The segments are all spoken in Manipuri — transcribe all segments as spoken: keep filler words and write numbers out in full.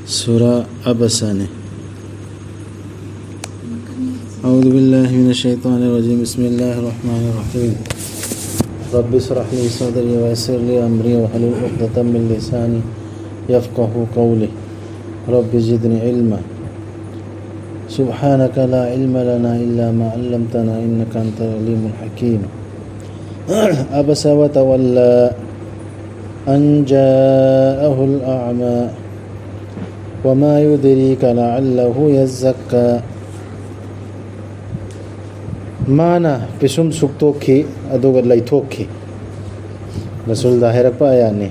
ꯁꯨꯔꯥ ꯑꯕꯁꯥꯅꯤ꯫ أعوذ بالله من الشيطان الرجيم. بسم الله الرحمن الرحيم. رب اشرح لي صدري ويسر لي أمري واحلل عقدة من لساني يفقهوا قولي. رب زدني علما. سبحانك لا علم لنا إلا ما علمتنا إنك أنت العليم الحكيم. عبس وتولى أن جاءه الأعمى. وما يدريك لعله يزكى. ꯃꯥꯅ ꯄꯤꯁꯨꯝ ꯁꯨꯛꯇꯣꯛꯈꯤ, ꯑꯗꯨꯒ ꯂꯩꯊꯣꯛꯈꯤ꯫ ꯔꯁꯨꯜꯗ ꯍꯥꯏꯔꯛꯄ ꯑꯌꯥꯠꯅꯤ꯫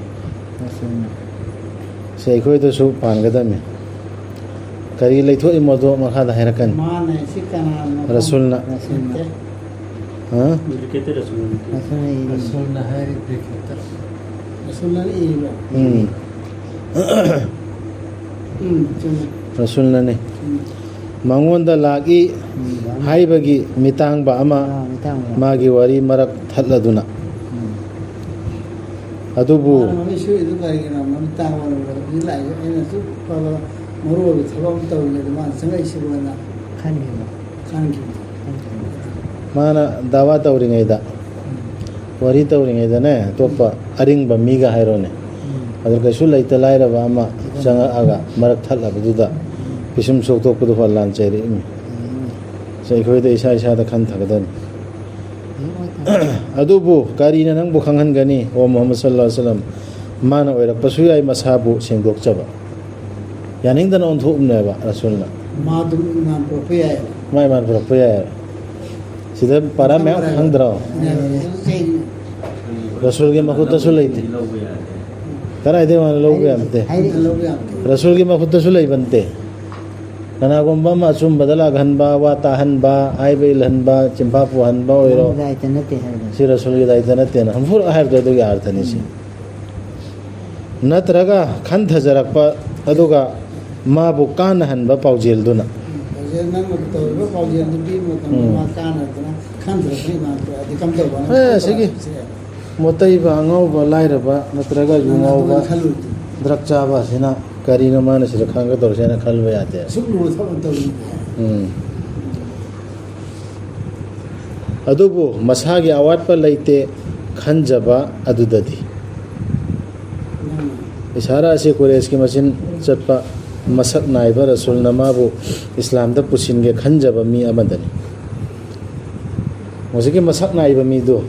ꯁꯤ ꯑꯩꯈꯣꯏꯗꯁꯨ ꯄꯥꯟꯒꯗꯕꯅꯤ꯫ ꯀꯔꯤ ꯂꯩꯊꯣꯛꯏꯃꯣꯗꯣ ꯃꯈꯥꯗ ꯍꯥꯏꯔꯛꯀꯅꯤ꯫ ꯃꯥꯅ ꯁꯤ ꯀꯅꯥꯅꯣ? ꯔꯁꯨꯜꯅ꯫ ꯔꯁꯨꯜꯅ꯫ ꯅꯠꯇꯦ꯫ ꯍꯥ? ꯗꯨꯄ꯭ꯂꯤꯀꯦꯠꯇ ꯔꯁꯨꯜꯅ ꯅꯠꯇꯦ꯫ ꯔꯁꯨꯜꯅ ꯍꯥꯏꯔꯤ ꯗꯨꯄ꯭ꯂꯤꯀꯦꯠꯇ꯫ ꯔꯁꯨꯜꯅ ꯏꯕ꯫ ꯎꯝ꯫ ꯎꯝ, ꯆꯨꯝꯃꯦ꯫ ꯔꯁꯨꯜꯅꯅꯤ꯫ ꯎꯝ꯫ ꯃꯉꯣꯟꯗ ꯂꯥꯛꯏ ꯎꯝ, ꯂꯥꯛꯏ꯫ ꯍꯥꯏꯕꯒꯤ ꯃꯤꯇꯥꯡꯕ ꯑꯃ ꯑꯥ, ꯃꯤꯇꯥꯡꯕ꯫ ꯃꯥꯒꯤ ꯋꯥꯔꯤ ꯃꯔꯛ ꯊꯠꯂꯗꯨꯅ꯫ ꯎꯝ꯫ ꯑꯗꯨꯕꯨ ꯃꯥꯅ ꯃꯃꯤꯠ ꯁꯣꯛꯏꯗꯨ ꯀꯔꯤꯒꯤꯅꯣ? ꯃꯃꯤꯠ ꯇꯥꯡꯕ ꯃꯔꯝꯗ ꯍꯧꯖꯤꯛ ꯂꯥꯛꯏꯁꯦ ꯑꯩꯅ ꯑꯁꯨꯛ ꯐꯕ ꯃꯔꯨ ꯑꯣꯏꯕ ꯊꯕꯛ ꯑꯃ ꯇꯧꯔꯤꯉꯩꯗ ꯃꯥꯅ ꯆꯪꯉꯛꯏꯁꯤꯕꯨ ꯍꯥꯏꯅ ꯈꯟꯈꯤꯕ꯫ ꯈꯟꯈꯤꯕ꯫ ꯃꯥꯅ ꯗꯥꯋꯥ ꯇꯧꯔꯤꯉꯩꯗ, ꯎꯝ꯫ ꯋꯥꯔꯤ ꯇꯧꯔꯤꯉꯩꯗꯅꯦ, ꯑꯇꯣꯞꯄ ꯑꯔꯤꯡꯕ ꯃꯤꯒ ꯍꯥꯏꯔꯣꯅꯦ꯫ ꯎꯝ꯫ ꯑꯗꯨ ꯀꯩꯁꯨ ꯂꯩꯇ ꯂꯥꯏꯔꯕ ꯑꯃ ꯆꯪꯉꯛꯑꯒ ꯃꯔꯛ ꯊꯠꯂꯕꯗꯨꯗ ꯎꯝ꯫ ꯄꯤꯁꯨꯝ ꯁꯣꯛꯇꯣꯛꯄꯗꯨ ꯐ ꯂꯥꯟ ꯆꯩꯔꯛꯏꯃꯤ꯫ ꯎꯝ꯫ ꯁꯤ ꯑꯩꯈꯣꯏꯗ ꯏꯁꯥ ꯏꯁꯥꯗ ꯈꯟꯊꯒꯗꯕꯅꯤ꯫ ꯎꯝ꯫ ꯑꯗꯨꯕꯨ ꯀꯔꯤꯅ ꯅꯪꯕꯨ ꯈꯪꯍꯟꯒꯅꯤ? ꯑꯣ ꯃꯨꯍꯝꯃꯗ ꯁꯜꯂꯜꯂꯥꯍꯨ ꯑꯂꯥꯏꯍꯤ ꯋꯥꯁꯜꯂꯝ, ꯃꯥꯅ ꯑꯣꯏꯔꯛꯄꯁꯨ ꯌꯥꯏ ꯃꯁꯥꯕꯨ ꯁꯦꯡꯗꯣꯛꯆꯕ꯫ ꯌꯥꯅꯤꯡꯗꯅ ꯑꯣꯟꯊꯣꯛꯎꯕꯅꯦꯕ ꯔꯁꯨꯜꯅ꯫ ꯃꯥ ꯑꯗꯨꯝ ꯏꯃꯥꯟ ꯄꯨꯔꯛꯄ ꯌꯥꯏ꯫ ꯃꯥ ꯏꯃꯥꯟ ꯄꯨꯔꯛꯄ ꯌꯥꯏ꯫ ꯁꯤꯗ ꯄꯥꯔꯥ ꯃꯌꯥꯝ ꯈꯪꯗ꯭ꯔꯣ? ꯌꯥꯏ꯫ ꯔꯁꯨꯜꯒꯤ ꯃꯈꯨꯠꯇꯁꯨ ꯂꯩꯇꯦ꯫ ꯀꯗꯥꯏꯗꯩ ꯃꯥꯅ ꯂꯧꯕ ꯌꯥꯕ ꯅꯠꯇꯦ? ꯍꯥꯏꯗꯤ ꯂꯧꯕ ꯌꯥꯕ ꯅꯠꯇꯦ꯫ ꯔꯁꯨꯜꯒꯤ ꯃꯈꯨꯠꯇꯁꯨ ꯂꯩꯕ ꯅꯠꯇꯦ꯫ ꯀꯅꯥꯒꯨꯝꯕ ꯑꯃ ꯑꯆꯨꯝꯕꯗ ꯂꯥꯛꯍꯟꯕ, ꯋꯥ ꯇꯥꯍꯟꯕ, ꯍꯥꯏꯕ ꯏꯜꯍꯟꯕ, ꯆꯤꯟꯐꯥ ꯄꯨꯍꯟꯕ ꯑꯣꯏꯔꯣ꯫ ꯅꯪꯒꯤ ꯗꯥꯏꯇ ꯅꯠꯇꯦ ꯍꯥꯏꯕꯗꯣ꯫ ꯁꯤ ꯔꯁꯨꯜꯒꯤ ꯗꯥꯏꯇ ꯅꯠꯇꯦꯅ ꯍꯝꯐꯨꯔꯛ ꯍꯥꯏꯕꯗꯣ ꯑꯗꯨꯒꯤ ꯑꯥꯔꯊꯅꯤ ꯁꯤ꯫ ꯎꯝ꯫ ꯅꯠꯇ꯭ꯔꯒ ꯈꯟꯊꯖꯔꯛꯄ ꯑꯗꯨꯒ ꯃꯥꯕꯨ ꯀꯥꯟꯅꯍꯟꯕ ꯄꯥꯎꯖꯦꯜꯗꯨꯅ꯫ ꯄꯥꯎꯖꯦꯜ ꯅꯪꯅ ꯇꯧꯔꯤꯕ ꯄꯥꯎꯖꯦꯜꯗꯨ ꯄꯤꯕ ꯃꯇꯝꯗ ꯎꯝ꯫ ꯃꯥ ꯀꯥꯟꯅꯗꯅ ꯈꯟꯊꯔꯛꯄ ꯏꯃꯥꯟ ꯄꯣꯛꯑꯗꯤ ꯀꯝꯗꯧꯕ? ꯑꯦ, ꯁꯤꯒꯤ ꯃꯣꯠꯇꯩꯕ, ꯑꯉꯥꯎꯕ, ꯂꯥꯏꯔꯕ ꯅꯠꯇ꯭ꯔꯒ ꯌꯨ ꯅꯪ ꯉꯥꯎꯕ꯫ ꯑꯗꯨꯃꯥꯏꯅ ꯈꯜꯂꯨꯗꯤ꯫ ꯗ꯭ꯔꯛ ꯆꯥꯕ ꯑꯁꯤꯅ ꯀꯔꯤꯅꯣ ꯃꯥꯅ ꯁꯤꯗ ꯈꯪꯒꯗꯧꯔꯤꯁꯦ ꯍꯥꯏꯅ ꯈꯜꯂꯨꯕ ꯌꯥꯗꯦ꯫ ꯁꯨꯝ ꯂꯨꯕ ꯊꯕꯛ ꯅꯠꯇꯕꯅꯤꯀꯣ꯫ ꯎꯝ꯫ ꯑꯗꯨꯕꯨ ꯃꯁꯥꯒꯤ ꯑꯋꯥꯠꯄ ꯂꯩꯇꯦ ꯈꯟꯖꯕ ꯑꯗꯨꯗꯗꯤ꯫ ꯎꯝ꯫ ꯏꯁꯥꯔꯥ ꯑꯁꯤ ꯀꯨꯔꯦꯁꯀꯤ ꯃꯆꯤꯟ ꯆꯠꯄ ꯃꯁꯛ ꯅꯥꯏꯕ ꯔꯁꯨꯜꯅ ꯃꯥꯕꯨ ꯏꯁꯂꯥꯝꯗ ꯄꯨꯁꯤꯟꯒꯦ ꯈꯟꯖꯕ ꯃꯤ ꯑꯃꯗꯅꯤ꯫ ꯍꯧꯖꯤꯛꯀꯤ ꯃꯁꯛ ꯅꯥꯏꯕ ꯃꯤꯗꯨ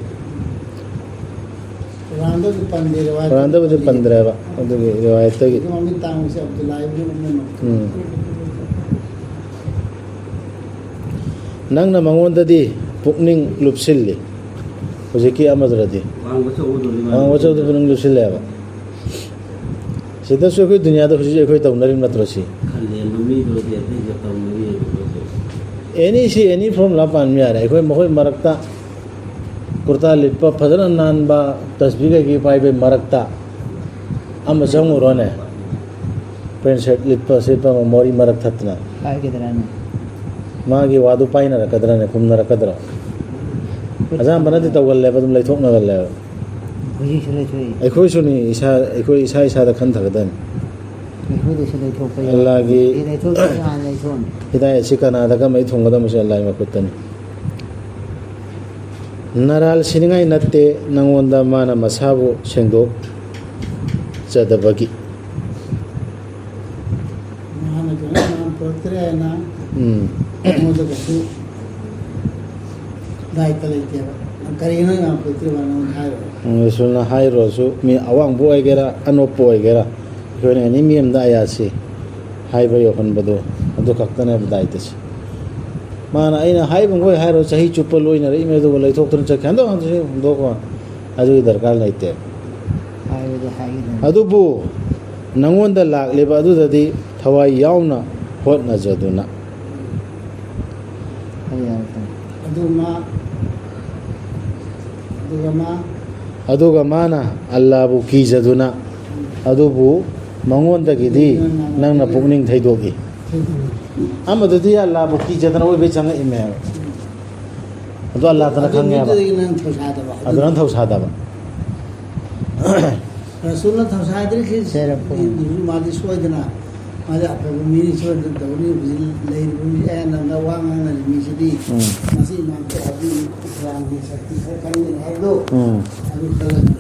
ꯀꯨꯔꯥꯟꯗꯕꯨꯗꯤ ꯄꯟꯗꯦ, ꯔꯤꯋꯥꯌꯠꯇ ꯀꯨꯔꯥꯟꯗꯕꯨꯗꯤ ꯄꯟꯗꯦ꯫ ꯄꯟꯗ꯭ꯔꯦꯕ, ꯑꯗꯨꯒꯤ ꯔꯤꯋꯥꯌꯠꯇꯒꯤ꯫ ꯑꯗꯨ ꯃꯃꯤꯠ ꯇꯥꯡꯕꯁꯦ ꯑꯕꯗꯨꯜꯂꯥ ꯏꯕꯅ ꯎꯝ ꯃꯛꯇꯨꯝ꯫ ꯅꯪꯅ ꯃꯉꯣꯟꯗꯗꯤ ꯄꯨꯛꯅꯤꯡ ꯂꯨꯞꯁꯤꯜꯂꯤ꯫ ꯍꯧꯖꯤꯛꯀꯤ ꯑꯃꯗꯨꯗꯗꯤ꯫ ꯋꯥꯡꯕ ꯆꯧꯕꯗꯨꯅꯤ ꯃꯥꯅ ꯋꯥꯡꯕ ꯆꯧꯕꯗꯨ ꯄꯨꯛꯅꯤꯡ ꯂꯨꯞꯁꯤꯜꯂꯦꯕ꯫ ꯁꯤꯗꯁꯨ ꯑꯩꯈꯣꯏ ꯗꯨꯅꯤꯌꯥꯗ ꯍꯧꯖꯤꯛ ꯑꯩꯈꯣꯏ ꯇꯧꯅꯔꯤꯕ ꯅꯠꯇ꯭ꯔꯣ ꯁꯤ? ꯈꯜꯂꯦ, ꯃꯃꯤꯗꯨꯗꯤ ꯑꯇꯩꯒ ꯇꯧꯅꯔꯤꯕ ꯄꯣꯠꯁꯦ꯫ ꯑꯦꯅꯤ ꯁꯤ, ꯑꯦꯅꯤ ꯐꯣꯔꯃꯨꯂꯥ ꯄꯥꯟꯕ ꯌꯥꯔꯦ꯫ ꯑꯩꯈꯣꯏ ꯃꯈꯣꯏ ꯃꯔꯛꯇ ꯀꯨꯔꯇꯥ ꯂꯤꯠꯄ ꯐꯖꯅ ꯅꯥꯟꯕ, ꯇꯁꯕꯤ ꯀꯩꯀꯩ ꯄꯥꯏꯕꯩ ꯃꯔꯛꯇ ꯑꯃ ꯆꯪꯉꯨꯔꯣꯅꯦ꯫ ꯄꯦꯟ ꯁꯔꯠ ꯂꯤꯠꯄ, ꯁꯦꯠꯄ ꯑꯃ ꯃꯣꯔꯤ ꯃꯔꯛ ꯊꯠꯇꯅ꯫ ꯄꯥꯏꯒꯗ꯭ꯔꯥꯅꯦ? ꯃꯥꯒꯤ ꯋꯥꯗꯨ ꯄꯥꯏꯅꯔꯛꯀꯗ꯭ꯔꯥꯅꯦ, ꯈꯨꯝꯅꯔꯛꯀꯗ꯭ꯔꯣ? ꯑꯌꯥꯝꯕꯅꯗꯤ ꯇꯧꯒꯜꯂꯦꯕ, ꯑꯗꯨꯝ ꯂꯩꯊꯣꯛꯅꯒꯜꯂꯦꯕ꯫ ꯍꯧꯖꯤꯛꯁꯨ ꯂꯩꯊꯣꯛꯏ꯫ ꯑꯩꯈꯣꯏꯁꯨꯅꯤ, ꯏꯁꯥ, ꯑꯩꯈꯣꯏ ꯏꯁꯥ ꯏꯁꯥꯗ ꯈꯟꯊꯒꯗꯕꯅꯤ꯫ ꯑꯩꯈꯣꯏꯗꯁꯨ ꯂꯩꯊꯣꯛꯄ ꯌꯥꯎꯏ꯫ ꯑꯜꯂꯥꯒꯤ ꯑꯦ, ꯂꯩꯊꯣꯛꯇ꯭ꯔꯗꯤ ꯍꯥꯟꯅ ꯂꯩꯊꯣꯛꯑꯅꯤ꯫ ꯍꯤꯗꯥꯌꯠꯁꯤ ꯀꯅꯥꯗ ꯀꯃꯥꯏꯅ ꯊꯨꯡꯒꯗꯕꯁꯦ ꯑꯜꯂꯥꯒꯤ ꯃꯈꯨꯠꯇꯅꯤ꯫ ꯅꯔꯥꯜ ꯁꯤꯅꯤꯡꯉꯥꯏ ꯅꯠꯇꯦ ꯅꯉꯣꯟꯗ ꯃꯥꯅ ꯃꯁꯥꯕꯨ ꯁꯦꯡꯗꯣꯛꯆꯗꯕꯒꯤ꯫ ꯃꯥꯅ ꯀꯩꯅꯣ ꯃꯥꯅ ꯄꯨꯔꯛꯇ꯭ꯔꯦ ꯍꯥꯏꯅ ꯎꯝ꯫ ꯑꯩꯉꯣꯟꯗ ꯀꯩꯁꯨ ꯗꯥꯏꯇ ꯂꯩꯇꯦꯕ꯫ ꯅꯪ ꯀꯔꯤꯒꯤꯅꯣ ꯌꯥꯝ ꯄꯨꯔꯛꯇ꯭ꯔꯤꯕ ꯅꯉꯣꯟꯗ ꯍꯥꯏꯔꯣꯏ꯫ ꯎꯝ, ꯔꯁꯨꯜꯅ ꯍꯥꯏꯔꯨꯔꯁꯨ ꯃꯤ ꯑꯋꯥꯡꯕ ꯑꯣꯏꯒꯦꯔꯥ ꯑꯅꯣꯞꯄ ꯑꯣꯏꯒꯦꯔꯥ ꯑꯩꯈꯣꯏꯅ ꯑꯦꯅꯤ ꯃꯤ ꯑꯃꯗ ꯑꯌꯥꯁꯤ ꯍꯥꯏꯕ ꯌꯧꯍꯟꯕꯗꯣ ꯑꯗꯨ ꯈꯛꯇꯅꯦꯕ ꯗꯥꯏꯇꯁꯦ꯫ ꯃꯥꯅ ꯑꯩꯅ ꯍꯥꯏꯕ ꯃꯈꯣꯏ ꯍꯥꯏꯔꯣ ꯆꯍꯤ ꯆꯨꯞꯄ ꯂꯣꯏꯅꯔꯛꯏꯃꯦ ꯑꯗꯨꯒ ꯂꯩꯊꯣꯛꯇꯅ ꯆꯠꯈꯤ꯫ ꯍꯟꯗꯣꯛ ꯍꯟꯗꯣꯛ ꯍꯟꯗꯣꯛ ꯍꯟꯗꯣꯛ ꯑꯗꯨꯒꯤ ꯗꯔꯀꯥꯔ ꯂꯩꯇꯦ꯫ ꯍꯥꯏꯕꯗꯤ ꯍꯥꯏꯒꯗꯕꯅꯤ꯫ ꯑꯗꯨꯕꯨ ꯅꯪꯉꯣꯟꯗ ꯂꯥꯛꯂꯤꯕ ꯑꯗꯨꯗꯗꯤ ꯊꯋꯥꯏ ꯌꯥꯎꯅ ꯍꯣꯠꯅꯖꯗꯨꯅ꯫ ꯍꯣꯏ, ꯌꯥꯔꯦ, ꯐꯔꯦ꯫ ꯑꯗꯨ ꯃꯥ, ꯑꯗꯨꯒ ꯃꯥ ꯑꯗꯨꯒ ꯃꯥꯅ ꯑꯜꯂꯥꯕꯨ ꯀꯤꯖꯗꯨꯅ, ꯑꯗꯨꯕꯨ ꯃꯉꯣꯟꯗꯒꯤꯗꯤ ꯅꯪꯅ ꯄꯨꯛꯅꯤꯡ ꯊꯩꯗꯣꯛꯏ꯫ ꯑꯃꯗꯨꯗꯤ ꯑꯜꯂꯥꯕꯨ ꯀꯤꯖꯗꯅ ꯑꯣꯏꯕꯩ ꯆꯪꯉꯛꯏꯃꯦꯕ꯫ ꯑꯗꯨ ꯑꯜꯂꯥꯗꯅ ꯑꯗꯨ ꯈꯪꯉꯦꯕ꯫ ꯃꯤꯗꯨꯗꯒꯤ ꯅꯪ ꯊꯧꯁꯥꯗꯕ꯫ ꯑꯗꯨ ꯅꯪ ꯊꯧꯁꯥꯗꯕ꯫ ꯔꯁꯨꯜꯅ ꯊꯧꯁꯥꯗ꯭ꯔꯤꯁꯤ ꯁꯦꯔ ꯄꯨꯡ꯫ ꯃꯥꯗꯤ ꯁꯣꯏꯗꯅ, ꯃꯥꯗꯤ ꯑꯐꯕ ꯃꯤꯅꯤ, ꯁꯣꯏꯗꯅ ꯇꯧꯅꯤ꯫ ꯍꯧꯖꯤꯛ ꯂꯩꯔꯤꯕ ꯃꯤ ꯑꯌꯥꯝꯕ ꯋꯥ ꯉꯥꯡꯅꯔꯤ ꯃꯤꯁꯤꯗꯤ ꯎꯝ꯫ ꯃꯁꯤ ꯏꯃꯥꯟ ꯄꯣꯛꯑꯗꯤ ꯏꯁꯂꯥꯝꯒꯤ ꯁꯛꯇꯤ ꯈꯔ ꯀꯟꯒꯅꯤ ꯍꯥꯏꯕꯗꯣ ꯎꯝ꯫ ꯑꯗꯨ ꯈꯜꯂꯒꯅꯤ꯫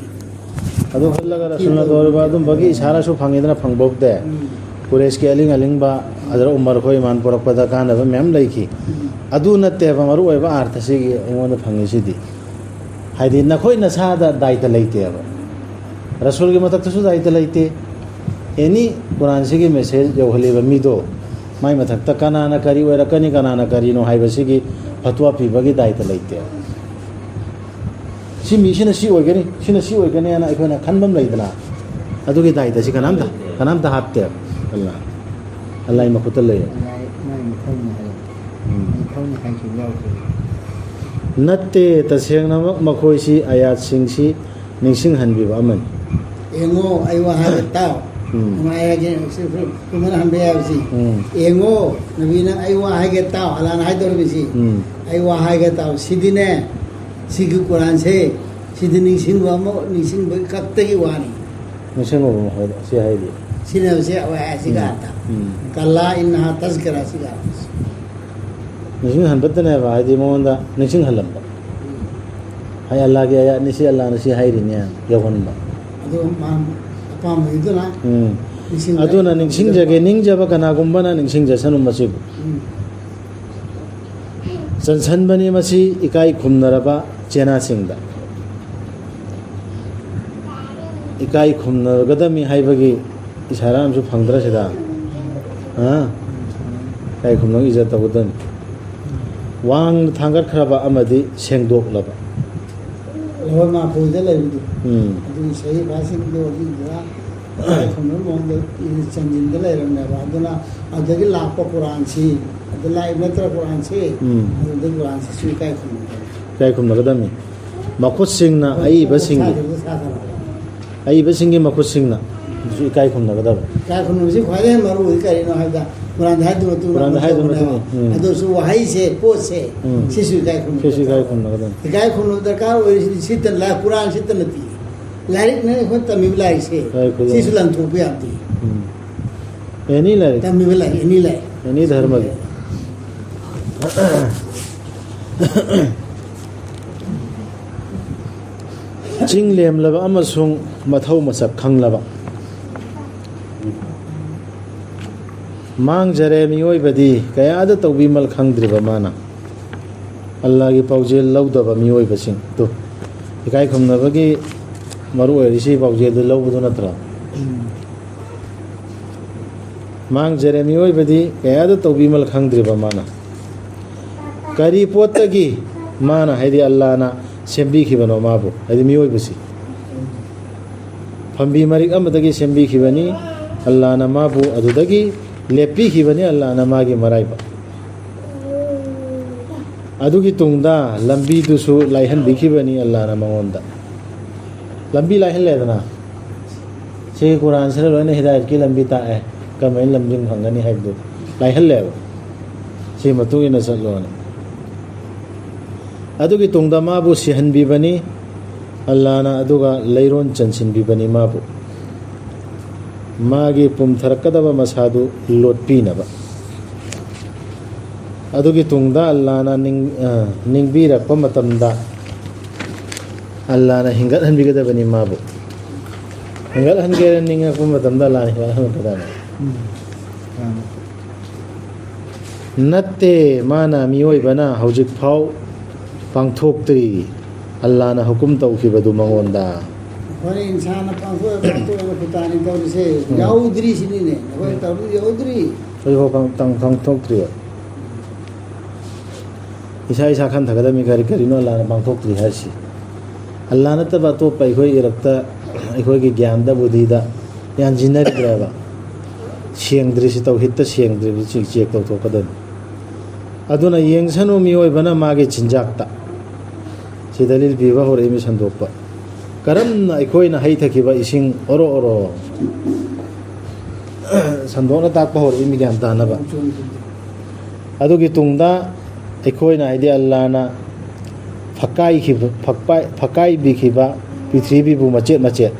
ꯑꯗꯨ ꯈꯜꯂꯒ ꯔꯁꯨꯜꯅ ꯇꯧꯔꯤꯕ ꯑꯗꯨꯝꯕꯒꯤ ꯏꯁꯥꯔꯥꯁꯨ ꯐꯪꯉꯤꯗꯅ ꯐꯪꯕꯕꯨꯗꯤ꯫ ꯎꯝ꯫ ꯀꯨꯔꯦꯁꯀꯤ ꯑꯂꯤꯡ ꯑꯂꯤꯡꯕ ꯑꯗꯨꯗ ꯎꯃꯔ ꯈꯣꯏ ꯏꯃꯥꯟ ꯄꯣꯔꯛꯄꯗ ꯀꯥꯟꯅꯕ ꯃꯌꯥꯝ ꯂꯩꯈꯤ꯫ ꯎꯝ꯫ ꯑꯗꯨ ꯅꯠꯇꯦꯕ ꯃꯔꯨ ꯑꯣꯏꯕ ꯑꯥꯔꯊꯁꯤꯒꯤ ꯑꯩꯉꯣꯟꯗ ꯐꯪꯉꯤꯁꯤꯗꯤ꯫ ꯍꯥꯏꯗꯤ ꯅꯈꯣꯏ ꯅꯁꯥꯗ ꯗꯥꯏꯇ ꯂꯩꯇꯦꯕ꯫ ꯔꯁꯨꯜꯒꯤ ꯃꯊꯛꯇꯁꯨ ꯗꯥꯏꯇ ꯂꯩꯇꯦ꯫ ꯑꯦꯅꯤ ꯀꯨꯔꯥꯟꯁꯤꯒꯤ ꯃꯦꯁꯦꯖ ꯌꯧꯍꯜꯂꯤꯕ ꯃꯤꯗꯣ, ꯃꯥꯏ ꯃꯊꯛꯇ ꯀꯅꯥꯅ ꯀꯔꯤ ꯑꯣꯏꯔꯛꯀꯅꯤ, ꯀꯅꯥꯅ ꯀꯔꯤꯅꯣ ꯍꯥꯏꯕꯁꯤꯒꯤ ꯐꯠꯋꯥ ꯄꯤꯕꯒꯤ ꯗꯥꯏꯇ ꯂꯩꯇꯦꯕ꯫ ꯁꯤ ꯃꯤꯁꯤꯅ ꯁꯤ ꯑꯣꯏꯒꯅꯤ, ꯁꯤꯅ ꯁꯤ ꯑꯣꯏꯒꯅꯤ ꯍꯥꯏꯅ ꯑꯩꯈꯣꯏꯅ ꯈꯟꯕ ꯑꯃ ꯂꯩꯗꯅ, ꯑꯗꯨꯒꯤ ꯗꯥꯏꯇꯁꯤ ꯀꯅꯥꯝꯇ, ꯀꯅꯥꯝꯇ ꯍꯥꯞꯇꯦꯕ꯫ ꯑꯜꯂꯥ, ꯑꯜꯂꯥꯍꯒꯤ ꯃꯈꯨꯠꯇ ꯂꯩꯌꯦꯕ꯫ ꯃꯥꯏ, ꯃꯥꯏ ꯃꯊꯧꯅꯤ ꯍꯥꯏꯌꯦ꯫ ꯎꯝ꯫ ꯃꯊꯧꯅꯤ ꯍꯥꯏꯁꯤ ꯌꯥꯎꯗꯦ꯫ ꯅꯠꯇꯦ, ꯇꯁꯦꯡꯅꯃꯛ ꯃꯈꯣꯏꯁꯤ ꯑꯌꯥꯠꯁꯤꯡꯁꯤ ꯅꯤꯡꯁꯤꯡꯍꯟꯕꯤꯕ ꯑꯃꯅꯤ꯫ ꯌꯦꯡꯉꯣ, ꯑꯩ ꯋꯥ ꯍꯥꯏꯒꯦ ꯇꯥꯎ꯫ ꯎꯝ꯫ ꯀꯃꯥꯏ ꯍꯥꯏꯒꯦ? ꯁꯤ ꯀꯨꯝꯍꯟ ꯍꯟꯕ ꯌꯥꯕꯁꯤ꯫ ꯎꯝ꯫ ꯌꯦꯡꯉꯣ, ꯅꯕꯤꯅ ꯑꯩ ꯋꯥ ꯍꯥꯏꯒꯦ ꯇꯥꯎ, ꯑꯜꯂꯥꯍꯅ ꯍꯥꯏꯗꯧꯔꯤꯕꯁꯤ꯫ ꯎꯝ꯫ ꯑꯩ ꯋꯥ ꯍꯥꯏꯒꯦ ꯇꯥꯎ꯫ ꯁꯤꯗꯤꯅꯦ, ꯁꯤꯒꯤ ꯀꯨꯔꯥꯟꯁꯦ, ꯁꯤꯗꯤ ꯅꯤꯡꯁꯤꯡꯕ ꯑꯃ, ꯅꯤꯡꯁꯤꯡꯕ ꯈꯛꯇꯒꯤ ꯋꯥꯅꯤ꯫ ꯅꯤꯡꯁꯤꯡꯕ ꯑꯃ ꯍꯥꯏ-, ꯁꯤ ꯍꯥꯏꯔꯤ꯫ ꯁꯤꯅꯦꯕꯁꯦ ꯑꯩꯈꯣꯏ ꯍꯥꯏꯁꯤꯒ ꯎꯝ꯫ ꯑꯥꯔꯊ꯫ ꯎꯝ꯫ ꯀꯜꯂꯥ ꯏꯟꯅꯍꯥ ꯇꯖꯀꯔꯥ ꯁꯤꯒ ꯑꯥꯔꯊ꯫ ꯅꯤꯡꯁꯤꯡꯍꯟꯕꯇꯅꯦꯕ, ꯍꯥꯏꯗꯤ ꯃꯉꯣꯟꯗ ꯅꯤꯡꯁꯤꯡꯍꯜꯂꯝꯕ꯫ ꯎꯝ꯫ ꯍꯥꯏ ꯑꯜꯂꯥꯍꯒꯤ ꯑꯌꯥꯠꯅꯤ, ꯁꯤ ꯑꯜꯂꯥꯍꯅ ꯁꯤ ꯍꯥꯏꯔꯤꯅꯦ ꯌꯧꯍꯟꯕ꯫ ꯑꯗꯨ ꯃꯥ ꯑꯄꯥꯝꯕꯅꯤꯗꯨꯅ ꯎꯝ꯫ ꯅꯤꯡꯁꯤꯡꯕ ꯑꯗꯨꯅ ꯅꯤꯡꯁꯤꯡꯖꯒꯦ, ꯅꯤꯡꯖꯕ ꯀꯅꯥꯒꯨꯝꯕꯅ ꯅꯤꯡꯁꯤꯡꯖꯁꯅꯨ ꯃꯁꯤꯕꯨ꯫ ꯎꯝ꯫ ꯆꯟꯁꯟꯕꯅꯤ ꯃꯁꯤ ꯏꯀꯥꯏ ꯈꯨꯝꯅꯔꯕ ꯆꯦꯅꯥꯁꯤꯡꯗ꯫ ꯏꯀꯥꯏ ꯈꯨꯝꯅꯒꯗꯕꯅꯤ ꯍꯥꯏꯕꯒꯤ ꯏꯁꯥꯔꯥ ꯑꯃꯁꯨ ꯐꯪꯗ꯭ꯔꯥ ꯁꯤꯗ? ꯍꯥ? ꯏꯀꯥꯏ ꯈꯨꯝꯅꯕ ꯏꯖꯠ ꯇꯧꯒꯗꯕꯅꯤ꯫ ꯋꯥꯡꯅ ꯊꯥꯡꯒꯠꯈ꯭ꯔꯕ ꯑꯃꯗꯤ ꯁꯦꯡꯗꯣꯛꯂꯕ꯫ ꯂꯧꯍꯣꯏ ꯃꯥꯐꯨꯗ ꯂꯩꯕꯗꯨ꯫ ꯎꯝ꯫ ꯑꯗꯨꯒꯤ ꯁꯍꯤꯐꯥꯁꯤꯡꯗꯣ ꯑꯗꯨꯗꯨꯅ ꯏꯀꯥꯏ ꯈꯨꯝꯅꯕ ꯃꯑꯣꯡꯗ ꯆꯟꯁꯤꯟꯗ ꯂꯩꯔꯝꯃꯦꯕ꯫ ꯑꯗꯨꯅ ꯑꯗꯨꯗꯒꯤ ꯂꯥꯛꯄ ꯀꯨꯔꯥꯟꯁꯤ, ꯑꯗꯨ ꯂꯥꯛꯏꯕ ꯅꯠꯇ꯭ꯔ ꯀꯨꯔꯥꯟꯁꯤ? ꯎꯝ꯫ ꯑꯗꯨꯗꯒꯤ ꯀꯨꯔꯥꯟꯁꯤꯁꯨ ꯏꯀꯥꯏ ꯈꯨꯝꯅꯕ꯫ ꯏꯀꯥꯏ ꯈꯨꯝꯅꯒꯗꯕꯅꯤ꯫ ꯃꯈꯨꯠꯁꯤꯡꯅ ꯑꯏꯕꯁꯤꯡꯒꯤ, ꯁꯥꯗꯕ ꯁꯥꯗꯕ꯫ ꯑꯏꯕꯁꯤꯡꯒꯤ ꯃꯈꯨꯠꯁꯤꯡꯅ ꯑꯗꯨꯁꯨ ꯏꯀꯥꯏ ꯈꯨꯝꯅꯒꯗꯕ꯫ ꯏꯀꯥꯏ ꯈꯨꯝꯅꯕꯁꯤ ꯈ꯭ꯋꯥꯏꯗꯒꯤ ꯃꯔꯨ ꯑꯣꯏ ꯀꯔꯤꯅꯣ ꯍꯥꯏꯕꯗ, ꯀꯨꯔꯥꯟꯗ ꯍꯥꯏꯗꯨ ꯃꯇꯨꯡ ꯀꯨꯔꯥꯟꯗ ꯍꯥꯏꯗꯨ ꯃꯇꯨꯡ ꯏꯟꯅ, ꯎꯝ꯫ ꯑꯗꯨꯁꯨ ꯋꯥꯍꯩꯁꯦ, ꯄꯣꯠꯁꯦ, ꯎꯝ꯫ ꯁꯤꯁꯨ ꯏꯀꯥꯏ ꯈꯨꯝꯅꯕ ꯁꯤꯁꯨ ꯏꯀꯥꯏ ꯗꯔꯀꯥꯔ ꯑꯣꯏ꯫ ꯈꯨꯝꯅꯒꯗꯕꯅꯤ꯫ ꯏꯀꯥꯏ ꯈꯨꯝꯅꯕ ꯗꯔꯀꯥꯔ ꯑꯣꯏꯔꯤꯁꯤꯗꯤ ꯁꯤꯠꯇꯅ ꯂꯥꯏ-, ꯀꯨꯔꯥꯟ ꯁꯤꯠꯇꯅ ꯄꯤ꯫ ꯂꯥꯏꯔꯤꯛꯅ ꯑꯩꯈꯣꯏ ꯇꯝꯃꯤꯕ ꯂꯥꯏꯔꯤꯛꯁꯦ, ꯂꯥꯏꯔꯤꯛ ꯈꯨꯗꯤꯡꯃꯛ꯫ ꯁꯤꯁꯨ ꯂꯥꯟꯊꯣꯛꯄ ꯌꯥꯗꯦ꯫ ꯎꯝ꯫ ꯑꯦꯅꯤ ꯂꯥꯏꯔꯤꯛ꯫ ꯇꯝꯃꯤꯕ ꯂꯥꯏꯔꯤꯛ, ꯑꯦꯅꯤ ꯂꯥꯏꯔꯤꯛ꯫ ꯑꯦꯅꯤ ꯙꯔꯃꯒꯤ꯫ ꯆꯤꯡ ꯂꯦꯝꯂꯕ ꯑꯃꯁꯨꯡ ꯃꯊꯧ ꯃꯁꯛ ꯈꯪꯂꯕ꯫ ꯃꯥꯡꯖꯔꯦ ꯃꯤꯑꯣꯏꯕꯗꯤ ꯀꯌꯥꯗ ꯇꯧꯕꯤꯃꯜ ꯈꯪꯗ꯭ꯔꯤꯕ ꯃꯥꯅ꯫ ꯑꯜꯂꯥꯒꯤ ꯄꯥꯎꯖꯦꯜ ꯂꯧꯗꯕ ꯃꯤꯑꯣꯏꯕꯁꯤꯡ꯫ ꯇꯨ, ꯏꯀꯥꯏ ꯈꯨꯝꯅꯕꯒꯤ ꯃꯔꯨ ꯑꯣꯏꯔꯤꯁꯤ ꯄꯥꯎꯖꯦꯜꯗꯨ ꯂꯧꯕꯗꯨ ꯅꯠꯇ꯭ꯔꯣ? ꯎꯝ꯫ ꯃꯥꯡꯖꯔꯦ ꯃꯤꯑꯣꯏꯕꯗꯤ ꯀꯌꯥꯗ ꯇꯧꯕꯤꯃꯜ ꯈꯪꯗ꯭ꯔꯤꯕ ꯃꯥꯅ꯫ ꯀꯔꯤ ꯄꯣꯠꯇꯒꯤ ꯃꯥꯅ, ꯍꯥꯏꯗꯤ ꯑꯜꯂꯥꯅ ꯁꯦꯝꯕꯤꯈꯤꯕꯅꯣ ꯃꯥꯕꯨ, ꯍꯥꯏꯗꯤ ꯃꯤꯑꯣꯏꯕꯁꯤ? ꯐꯝꯕꯤ ꯃꯔꯤꯛ ꯑꯃꯗꯒꯤ ꯁꯦꯝꯕꯤꯈꯤꯕꯅꯤ꯫ ꯑꯜꯂꯥꯅ ꯃꯥꯕꯨ ꯑꯗꯨꯗꯒꯤ ꯂꯦꯞꯄꯤꯈꯤꯕꯅꯤ, ꯑꯜꯂꯥꯅ ꯃꯥꯒꯤ ꯃꯔꯥꯏꯕꯛ꯫ ꯑꯗꯨꯒꯤ ꯇꯨꯡꯗ ꯂꯝꯕꯤꯗꯨꯁꯨ ꯂꯥꯏꯍꯟꯕꯤꯈꯤꯕꯅꯤ ꯑꯜꯂꯥꯅ ꯃꯉꯣꯟꯗ꯫ ꯂꯝꯕꯤ ꯂꯥꯏꯍꯜꯂꯦꯗꯅ꯫ ꯁꯤ ꯀꯨꯔꯥꯟꯁꯤꯅ ꯂꯣꯏꯅ ꯍꯤꯗꯥꯌꯠꯀꯤ ꯂꯝꯕꯤ ꯇꯥꯛꯑꯦ, ꯀꯔꯝꯍꯥꯏꯅ ꯂꯝꯖꯤꯡ ꯐꯪꯒꯅꯤ ꯍꯥꯏꯕꯗꯨ ꯂꯥꯏꯍꯜꯂꯦꯕ꯫ ꯁꯤ ꯃꯇꯨꯡ ꯏꯟꯅ ꯆꯠꯂꯣꯅ꯫ ꯑꯗꯨꯒꯤ ꯇꯨꯡꯗ ꯃꯥꯕꯨ ꯁꯤꯍꯟꯕꯤꯕꯅꯤ ꯑꯜꯂꯥꯅ, ꯑꯗꯨꯒ ꯂꯩꯔꯣꯟ ꯆꯟꯁꯤꯟꯕꯤꯕꯅꯤ ꯃꯥꯕꯨ꯫ ꯃꯥꯒꯤ ꯄꯨꯝꯊꯔꯛꯀꯗꯕ ꯃꯁꯥꯗꯨ ꯂꯣꯠꯄꯤꯅꯕ꯫ ꯑꯗꯨꯒꯤ ꯇꯨꯡꯗ ꯑꯜꯂꯥꯅ ꯅꯤꯡ-, ꯑ, ꯅꯤꯡꯕꯤꯔꯛꯄ ꯃꯇꯝꯗ ꯑꯜꯂꯥꯅ ꯍꯤꯡꯒꯠꯍꯟꯕꯤꯒꯗꯕꯅꯤ ꯃꯥꯕꯨ꯫ ꯍꯤꯡꯒꯠꯍꯟꯒꯦꯅ ꯅꯤꯡꯉꯛꯄ ꯃꯇꯝꯗ ꯑꯜꯂꯥꯅ ꯍꯤꯡꯒꯠꯍꯟꯒꯗꯕꯅꯤ꯫ ꯎꯝ꯫ ꯅꯠꯇꯦ, ꯃꯥꯅ, ꯃꯤꯑꯣꯏꯕꯅ ꯍꯧꯖꯤꯛꯐꯥꯎ ꯄꯥꯡꯊꯣꯛꯇ꯭ꯔꯤ꯫ ꯑꯜꯂꯥꯅ ꯍꯨꯀꯨꯝ ꯇꯧꯈꯤꯕꯗꯨ ꯃꯉꯣꯟꯗ꯫ ꯑꯩꯈꯣꯏꯅ ꯏꯟꯁꯥꯟꯅ ꯄꯥꯡꯊꯣꯛꯑꯦ, ꯄꯥꯡꯊꯣꯛꯑꯦꯅ ꯈꯨꯇꯥꯅꯤ ꯇꯧꯔꯤꯁꯦ꯫ ꯎꯝ꯫ ꯌꯥꯎꯗ꯭ꯔꯤ ꯁꯤꯅꯤꯅꯦ꯫ ꯑꯩꯈꯣꯏꯅ ꯎꯝ꯫ ꯇꯧꯔꯤꯁꯦ ꯌꯥꯎꯗ꯭ꯔꯤ꯫ ꯍꯧꯖꯤꯛꯐꯥꯎ ꯄꯥꯡ-, ꯇꯪ-, ꯄꯥꯡꯊꯣꯛꯇ꯭ꯔꯤꯕ꯫ ꯏꯁꯥ ꯏꯁꯥ ꯈꯟꯊꯒꯗꯕꯅꯤ, ꯀꯔꯤ ꯀꯔꯤꯅꯣ ꯑꯜꯂꯥꯅ ꯄꯥꯡꯊꯣꯛꯇ꯭ꯔꯤ ꯍꯥꯏꯔꯤꯁꯤ꯫ ꯑꯜꯂꯥ ꯅꯠꯇꯕ ꯑꯇꯣꯞꯄ ꯑꯩꯈꯣꯏ ꯏꯔꯛꯇ, ꯑꯩꯈꯣꯏꯒꯤ ꯒ꯭ꯌꯥꯟꯗ, ꯕꯨꯙꯤꯗ ꯌꯥꯟꯁꯤꯟꯅꯔꯤꯕ꯭ꯔꯕ? ꯁꯦꯡꯗ꯭ꯔꯤꯁꯤ, ꯇꯧꯍꯤꯠꯇ ꯁꯦꯡꯗ꯭ꯔꯤꯕꯁꯤ ꯆꯦꯛ ꯇꯧꯊꯣꯛꯀꯗꯕꯅꯤ꯫ ꯑꯗꯨꯅ ꯌꯦꯡꯁꯅꯨ ꯃꯤꯑꯣꯏꯕꯅ ꯃꯥꯒꯤ ꯆꯤꯟꯖꯥꯛꯇ꯫ ꯁꯤ ꯗꯂꯤꯜ ꯄꯤꯕ ꯍꯧꯔꯛꯏ ꯃꯤ ꯁꯟꯗꯣꯛꯄ꯫ ꯀꯔꯝꯅ ꯑꯩꯈꯣꯏꯅ ꯍꯩ ꯊꯛꯈꯤꯕ ꯏꯁꯤꯡ ꯑꯣꯔꯣ ꯑꯣꯔꯣ ꯁꯟꯗꯣꯛꯅ ꯇꯥꯛꯄ ꯍꯧꯔꯛꯏ ꯃꯤ ꯒ꯭ꯌꯥꯟ ꯇꯥꯅꯕ꯫ ꯑꯗꯨꯒꯤ ꯇꯨꯡꯗ ꯑꯩꯈꯣꯏꯅ, ꯍꯥꯏꯗꯤ ꯑꯜꯂꯥꯅ ꯐꯀꯥꯏꯈꯤꯕ, ꯐꯛꯄꯥꯏ-, ꯐꯀꯥꯏꯕꯤꯈꯤꯕ ꯄ꯭ꯔꯤꯊꯤꯕꯤꯕꯨ ꯃꯆꯦꯠ ꯃꯆꯦꯠ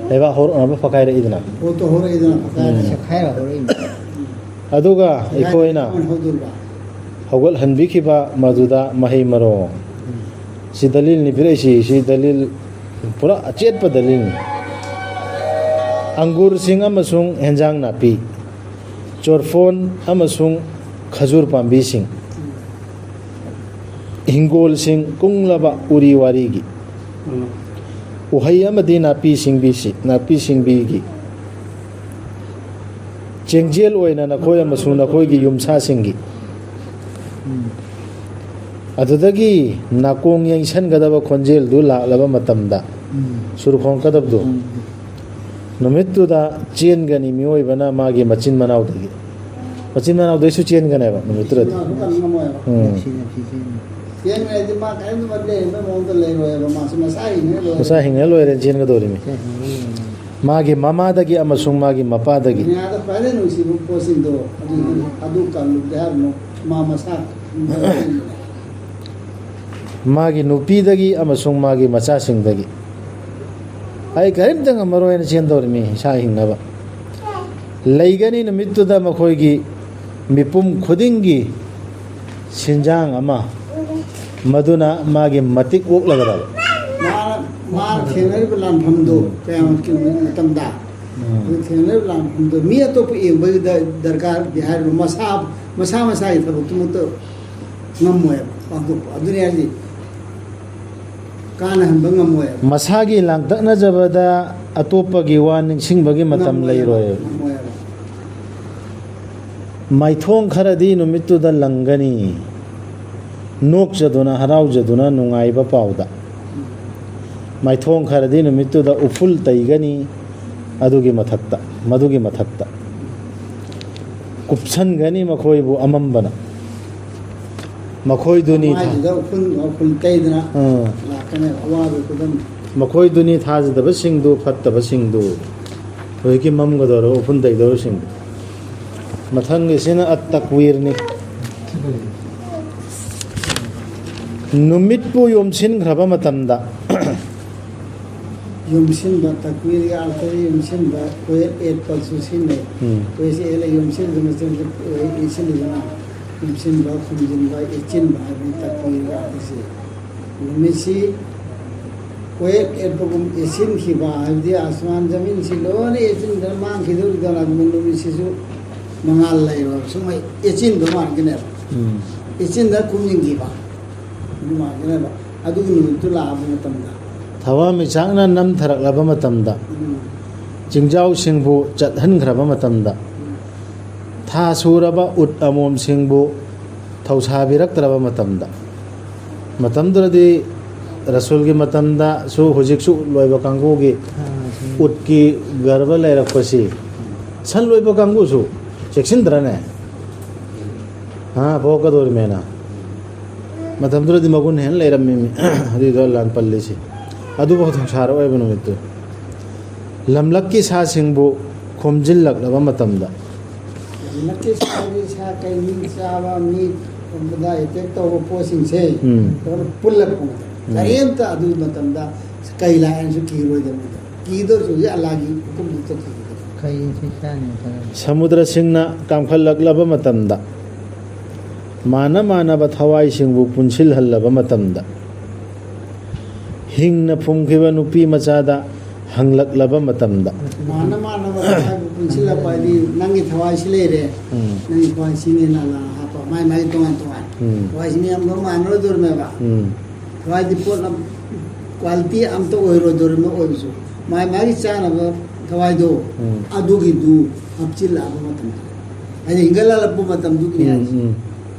ꯂꯩꯕꯥꯛ ꯍꯧꯔꯛꯅꯕ ꯐꯛꯀꯥꯏꯔꯛꯏꯗꯅ꯫ ꯄꯣꯠꯇꯣ ꯍꯧꯔꯛꯏꯗꯅ ꯐꯛꯀꯥꯏꯔꯛꯏ꯫ ꯎꯝ꯫ ꯁꯦꯈꯥꯏꯔ ꯍꯧꯔꯛꯏꯅꯤ꯫ ꯑꯗꯨꯒ ꯑꯩꯈꯣꯏꯅ ꯀꯃꯥꯏꯅ ꯍꯧꯗꯣꯔꯤꯕ? ꯍꯧꯒꯠꯍꯟꯕꯤꯈꯤꯕ ꯃꯗꯨꯗ ꯃꯍꯩ ꯃꯔꯣꯡ꯫ ꯁꯤ ꯗꯂꯤꯜꯅꯤ ꯄꯤꯔꯛꯏꯁꯤ, ꯁꯤ ꯗꯂꯤꯜ ꯄꯨꯔꯥ ꯑꯆꯦꯠꯄ ꯗꯂꯤꯜꯅꯤ꯫ ꯑꯪꯒꯨꯔꯁꯤꯡ ꯑꯃꯁꯨꯡ ꯍꯦꯟꯖꯥꯡ ꯅꯥꯄꯤ, ꯆꯣꯔꯐꯣꯟ ꯑꯃꯁꯨꯡ ꯈꯖꯨꯔ ꯄꯥꯝꯕꯤꯁꯤꯡ, ꯍꯤꯡꯒꯣꯜꯁꯤꯡ ꯀꯨꯡꯂꯕ ꯎꯔꯤ ꯋꯥꯔꯤꯒꯤ, ꯎꯍꯩ ꯑꯃꯗꯤ ꯅꯥꯄꯤ ꯁꯤꯡꯕꯤꯁꯤ, ꯅꯥꯄꯤ ꯁꯤꯡꯕꯤꯒꯤ ꯆꯦꯡꯖꯦꯜ ꯑꯣꯏꯅ ꯅꯈꯣꯏ ꯑꯃꯁꯨꯡ ꯅꯈꯣꯏꯒꯤ ꯌꯨꯝꯁꯥꯁꯤꯡꯒꯤ꯫ ꯑꯗꯨꯗꯒꯤ ꯅꯥꯀꯣꯡ ꯌꯩꯁꯟꯒꯗꯕ ꯈꯣꯟꯖꯦꯜꯗꯨ ꯂꯥꯛꯂꯕ ꯃꯇꯝꯗ, ꯎꯝ꯫ ꯁꯨꯔ ꯈꯣꯡꯂꯛꯀꯗꯕꯗꯨ, ꯎꯝ꯫ ꯅꯨꯃꯤꯠꯇꯨꯗ ꯆꯦꯟꯒꯅꯤ ꯃꯤꯑꯣꯏꯕꯅ ꯃꯥꯒꯤ ꯃꯆꯤꯟ ꯃꯅꯥꯎꯗꯒꯤ꯫ ꯃꯆꯤꯟ ꯃꯅꯥꯎꯗꯒꯤꯁꯨ ꯆꯦꯟꯒꯅꯦꯕ ꯅꯨꯃꯤꯠꯇꯨꯗꯗꯤ꯫ ꯃꯥꯁꯨ ꯀꯟ ꯉꯝꯃꯣꯏꯕ꯫ ꯎꯝ꯫ ꯅꯨꯡꯁꯤ, ꯅꯨꯡꯁꯤ ꯆꯦꯟꯒꯅꯤ꯫ ꯆꯦꯟꯒ꯭ꯔꯗꯤ ꯃꯥ ꯀꯔꯤꯝꯇ ꯂꯩꯔꯣꯏꯕ, ꯃꯥꯁꯨ ꯃꯁꯥ ꯍꯤꯡꯅ ꯂꯣꯏꯔꯦ꯫ ꯃꯁꯥ ꯍꯤꯡꯅ ꯂꯣꯏꯔꯦ ꯆꯦꯟꯒꯗꯧꯔꯤꯃꯤ꯫ ꯆꯦꯟꯒꯅꯤ꯫ ꯃꯥꯒꯤ ꯃꯃꯥꯗꯒꯤ ꯑꯃꯁꯨꯡ ꯃꯥꯒꯤ ꯃꯄꯥꯗꯒꯤ꯫ ꯗꯨꯅꯤꯌꯥꯗ ꯈ꯭ꯋꯥꯏꯗꯒꯤ ꯅꯨꯡꯁꯤꯕ ꯄꯣꯠꯁꯤꯡꯗꯣ ꯑꯗꯨ, ꯎꯝ꯫ ꯑꯗꯨ ꯀꯜꯂꯨꯗꯦ ꯍꯥꯏꯔꯨꯅꯨ꯫ ꯃꯥ ꯃꯁꯥ ꯃꯥꯒꯤ ꯅꯨꯄꯤꯗꯒꯤ ꯑꯃꯁꯨꯡ ꯃꯥꯒꯤ ꯃꯆꯥꯁꯤꯡꯗꯒꯤ꯫ ꯑꯩ ꯀꯔꯤꯝꯇ ꯉꯝꯃꯔꯣꯏꯅ ꯆꯦꯟꯗꯧꯔꯤꯃꯤ ꯏꯁꯥ ꯍꯤꯡꯅꯕ꯫ ꯂꯩꯒꯅꯤ ꯅꯨꯃꯤꯠꯇꯨꯗ ꯃꯈꯣꯏꯒꯤ ꯃꯤꯄꯨꯝ ꯈꯨꯗꯤꯡꯒꯤ ꯁꯤꯟꯖꯥꯡ ꯑꯃ, ꯃꯗꯨꯅ ꯃꯥꯒꯤ ꯃꯇꯤꯛ ꯑꯣꯛꯂꯒꯗꯕ꯫ ꯃꯥꯅ, ꯃꯥꯅ ꯊꯦꯡꯅꯔꯤꯕ ꯂꯥꯟꯐꯝꯗꯣ ꯎꯝ꯫ ꯀꯌꯥꯝ ꯃꯇꯝꯗ ꯎꯝ꯫ ꯑꯗꯨ ꯊꯦꯡꯅꯔꯤꯕ ꯂꯥꯟꯐꯝꯗꯣ ꯃꯤ ꯑꯇꯣꯞꯄ ꯌꯦꯡꯕꯒꯤꯗ ꯗꯔꯀꯥꯔꯗꯤ ꯍꯥꯏꯔꯤꯕ ꯃꯁꯥ, ꯃꯁꯥ ꯃꯁꯥꯒꯤ ꯊꯕꯛꯇꯨꯃꯛꯇ ꯉꯝꯃꯣꯏꯕ ꯄꯥꯡꯊꯣꯛꯄ꯫ ꯑꯗꯨꯅꯤ ꯍꯥꯏꯁꯦ꯫ ꯀꯥꯟꯅꯍꯟꯕ ꯉꯝꯃꯣꯏꯕ꯫ ꯃꯁꯥꯒꯤ ꯂꯥꯡꯇꯛꯅꯖꯕꯗ ꯑꯇꯣꯞꯄꯒꯤ ꯋꯥ ꯅꯤꯡꯁꯤꯡꯕꯒꯤ ꯃꯇꯝ ꯉꯝꯃꯣꯏꯕ, ꯂꯩꯔꯣꯏꯕ꯫ ꯉꯝꯃꯣꯏꯕ꯫ ꯃꯥꯏꯊꯣꯡ ꯈꯔꯗꯤ ꯅꯨꯃꯤꯠꯇꯨꯗ ꯂꯪꯒꯅꯤ, ꯅꯣꯛꯆꯗꯨꯅ, ꯍꯔꯥꯎꯖꯗꯨꯅ, ꯅꯨꯡꯉꯥꯏꯕ ꯄꯥꯎꯗ꯫ ꯃꯥꯏꯊꯣꯡ ꯈꯔꯗꯤ ꯅꯨꯃꯤꯠꯇꯨꯗ ꯎꯐꯨꯜ ꯇꯩꯒꯅꯤ, ꯑꯗꯨꯒꯤ ꯃꯊꯛꯇ, ꯃꯗꯨꯒꯤ ꯃꯊꯛꯇ ꯀꯨꯞꯁꯟꯒꯅꯤ ꯃꯈꯣꯏꯕꯨ ꯑꯃꯝꯕꯅ꯫ ꯃꯈꯣꯏꯗꯨꯅꯤ ꯊꯥ-, ꯃꯥꯏꯗꯨꯗ ꯎꯐꯨꯜ, ꯎꯐꯨꯜ ꯇꯩꯗꯅ ꯑꯥ꯫ ꯂꯥꯛꯀꯅꯦꯕ ꯑꯋꯥꯕꯒꯤ ꯈꯨꯗꯝ꯫ ꯃꯈꯣꯏꯗꯨꯅꯤ ꯊꯥꯖꯗꯕꯁꯤꯡꯗꯨ, ꯐꯠꯇꯕꯁꯤꯡꯗꯨ, ꯍꯧꯖꯤꯛꯀꯤ ꯃꯝꯒꯗꯧꯔꯕ ꯎꯐꯨꯜ ꯇꯩꯗꯧꯔꯤꯕꯁꯤꯡꯗꯨ꯫ ꯃꯊꯪꯒꯤꯁꯤꯅ ꯑꯠ-ꯇꯛꯋꯤꯔꯅꯤ꯫ ꯅꯨꯃꯤꯠꯄꯨ ꯌꯣꯝꯁꯤꯟꯈ꯭ꯔꯕ ꯃꯇꯝꯗ, ꯌꯣꯝꯁꯤꯟꯕ, ꯇꯛꯕꯤꯔꯒꯤ ꯑꯥꯔꯊꯗ ꯌꯣꯝꯁꯤꯟꯕ, ꯀꯣꯌꯦꯠ ꯌꯦꯠꯄꯁꯨ ꯁꯤꯖꯤꯟꯅꯩ꯫ ꯎꯝ꯫ ꯀꯣꯌꯦꯠꯁꯦ ꯌꯦꯠꯂ ꯌꯣꯝꯁꯤꯟꯕ ꯃꯇꯝꯗ, ꯑꯦ, ꯌꯦꯠꯁꯤꯜꯂꯤꯗꯅ, ꯌꯣꯝꯁꯤꯟꯕ, ꯈꯨꯝꯖꯤꯟꯕ, ꯌꯦꯠꯁꯤꯟꯕ ꯍꯥꯏꯕꯅꯤ ꯇꯛꯕꯤꯔꯒꯤ ꯑꯥꯔꯊꯁꯦ꯫ ꯅꯨꯃꯤꯠꯁꯤ ꯀꯣꯌꯦꯠ ꯌꯦꯠꯄꯒꯨꯝ ꯌꯦꯠꯁꯤꯟꯈꯤꯕ, ꯍꯥꯏꯕꯗꯤ ꯑꯁꯃꯥꯟ ꯖꯃꯤꯟꯁꯤ ꯂꯣꯏꯅ ꯌꯦꯠꯁꯤꯟꯗꯅ ꯃꯥꯡꯈꯤꯗꯧꯔꯤꯗꯅ, ꯑꯗꯨꯕꯨ ꯅꯨꯃꯤꯠꯁꯤꯁꯨ ꯃꯉꯥꯜ ꯂꯩꯔꯣꯏ, ꯁꯨꯝ ꯌꯦꯠꯁꯤꯟꯕ ꯃꯥꯟꯒꯅꯦꯕ꯫ ꯎꯝ꯫ ꯌꯦꯠꯁꯤꯟꯗꯅ ꯈꯨꯝꯖꯤꯟꯈꯤꯕ, ꯑꯗꯨ ꯃꯥꯟꯒꯅꯦꯕ꯫ ꯑꯗꯨꯒꯤ ꯅꯨꯃꯤꯠꯇꯨ ꯂꯥꯛꯑꯕ ꯃꯇꯝꯗ, ꯊꯋꯥꯟꯃꯤꯆꯥꯛꯅ ꯅꯝꯊꯔꯛꯂꯕ ꯃꯇꯝꯗ, ꯎꯝ꯫ ꯆꯤꯡꯖꯥꯎꯁꯤꯡꯕꯨ ꯆꯠꯍꯟꯈ꯭ꯔꯕ ꯃꯇꯝꯗ, ꯎꯝ꯫ ꯊꯥ ꯁꯨꯔꯕ ꯎꯠ ꯑꯃꯣꯝꯁꯤꯡꯕꯨ ꯊꯧꯁꯥꯕꯤꯔꯛꯇ꯭ꯔꯕ ꯃꯇꯝꯗ, ꯃꯇꯝꯗꯨꯗꯗꯤ ꯔꯁꯨꯜꯒꯤ ꯃꯇꯝꯗꯁꯨ ꯍꯧꯖꯤꯛꯁꯨ ꯎꯠ ꯂꯣꯏꯕ ꯀꯥꯡꯕꯨꯒꯤ ꯑꯥ, ꯎꯝ꯫ ꯎꯠꯀꯤ ꯒꯔꯕ ꯂꯩꯔꯛꯄꯁꯤ, ꯁꯟ ꯂꯣꯏꯕ ꯀꯥꯡꯕꯨꯁꯨ ꯆꯦꯛꯁꯤꯟꯗ꯭ꯔꯅꯦ? ꯍꯥ, ꯄꯣꯛꯀꯗꯧꯔꯤꯃꯦꯅ꯫ ꯃꯇꯝꯗꯨꯗꯗꯤ ꯃꯒꯨꯟ ꯍꯦꯟꯅ ꯂꯩꯔꯝꯃꯤꯃꯤ꯫ ꯑꯗꯨꯏꯗꯣ ꯂꯥꯟ ꯄꯜꯂꯤꯁꯤ꯫ ꯑꯗꯨꯐꯥꯎ ꯊꯧꯁꯥꯔꯛꯑꯣꯏꯕ ꯅꯨꯃꯤꯠꯇꯨ꯫ ꯂꯝꯂꯛꯀꯤ ꯁꯥꯁꯤꯡꯕꯨ ꯈꯣꯝꯖꯤꯜꯂꯛꯂꯕ ꯃꯇꯝꯗ꯫ ꯂꯝꯂꯛꯀꯤ ꯁꯥꯒꯤ ꯁꯥ ꯀꯩ, ꯃꯤ ꯆꯥꯕ, ꯃꯤ ꯄꯨꯝꯕꯗ ꯑꯦꯇꯦꯛ ꯇꯧꯕ ꯄꯣꯠꯁꯤꯡꯁꯦ ꯎꯝ꯫ ꯂꯣꯏꯅ ꯄꯨꯜꯂꯛꯄ ꯃꯇꯝꯗ꯫ ꯎꯝ꯫ ꯀꯔꯤꯝꯇ ꯑꯗꯨꯒꯤ ꯃꯇꯝꯗ ꯀꯩ ꯂꯥꯛꯑꯦꯅꯁꯨ ꯀꯤꯔꯣꯏꯗꯕꯅꯤꯗ꯫ ꯀꯤꯗꯧꯔꯁꯨ ꯍꯧꯖꯤꯛ ꯑꯜꯂꯥꯒꯤ ꯍꯨꯀꯨꯝꯗꯨ ꯆꯠꯈꯤꯒꯗꯕ꯫ ꯀꯩ ꯏꯟꯁꯤ ꯆꯥꯅꯤ ꯈꯜꯂꯦ꯫ ꯁꯃꯨꯗ꯭ꯔꯁꯤꯡꯅ ꯀꯥꯝꯈꯠꯂꯛꯂꯕ ꯃꯇꯝꯗ, ꯃꯥꯟꯅ ꯃꯥꯟꯅꯕ ꯊꯋꯥꯏꯁꯤꯡꯕꯨ ꯄꯨꯟꯁꯤꯜꯍꯜꯂꯕ ꯃꯇꯝꯗ, ꯍꯤꯡꯅ ꯐꯨꯝꯈꯤꯕ ꯅꯨꯄꯤ ꯃꯆꯥꯗ ꯍꯪꯂꯛꯂꯕ ꯃꯇꯝꯗ꯫ ꯃꯥꯟꯅ ꯃꯥꯟꯅꯕ ꯊꯋꯥꯏꯕꯨ ꯄꯨꯟꯁꯤꯜꯂꯛꯄ ꯍꯥꯏꯗꯤ ꯅꯪꯒꯤ ꯊꯋꯥꯏꯁꯤ ꯂꯩꯔꯦ, ꯎꯝ꯫ ꯅꯪꯒꯤ ꯊꯋꯥꯏꯁꯤꯅꯦꯅ ꯑꯜꯂꯥꯅ ꯍꯥꯞꯄ, ꯃꯥꯏ ꯃꯥꯏ ꯇꯣꯉꯥꯟ ꯇꯣꯉꯥꯟ꯫ ꯎꯝ꯫ ꯊꯋꯥꯏꯁꯤ ꯃꯤ ꯑꯃꯒ ꯃꯥꯟꯅꯔꯣꯏꯗꯧꯔꯤꯃꯦꯕ꯫ ꯎꯝ꯫ ꯊꯋꯥꯏꯗꯤ ꯄꯣꯠ ꯑꯃ, quality ꯑꯝꯇ ꯑꯣꯏꯔꯣꯏꯗꯧꯔꯤꯕ ꯑꯣꯏꯕꯁꯨ, ꯃꯥꯏ ꯃꯥꯒꯤ ꯆꯥꯅꯕ ꯊꯋꯥꯏꯗꯣ, ꯎꯝ꯫ ꯑꯗꯨꯒꯤꯗꯨ ꯍꯥꯞꯆꯤꯜꯂꯛꯑꯕ ꯃꯇꯝꯗ, ꯍꯥꯏꯗꯤ ꯍꯤꯡꯒꯠꯂꯛꯂꯛꯄ ꯃꯇꯝꯗꯨꯒꯤꯅꯦ ꯎꯝ, ꯍꯥꯏꯁꯦ꯫ ꯎꯝ꯫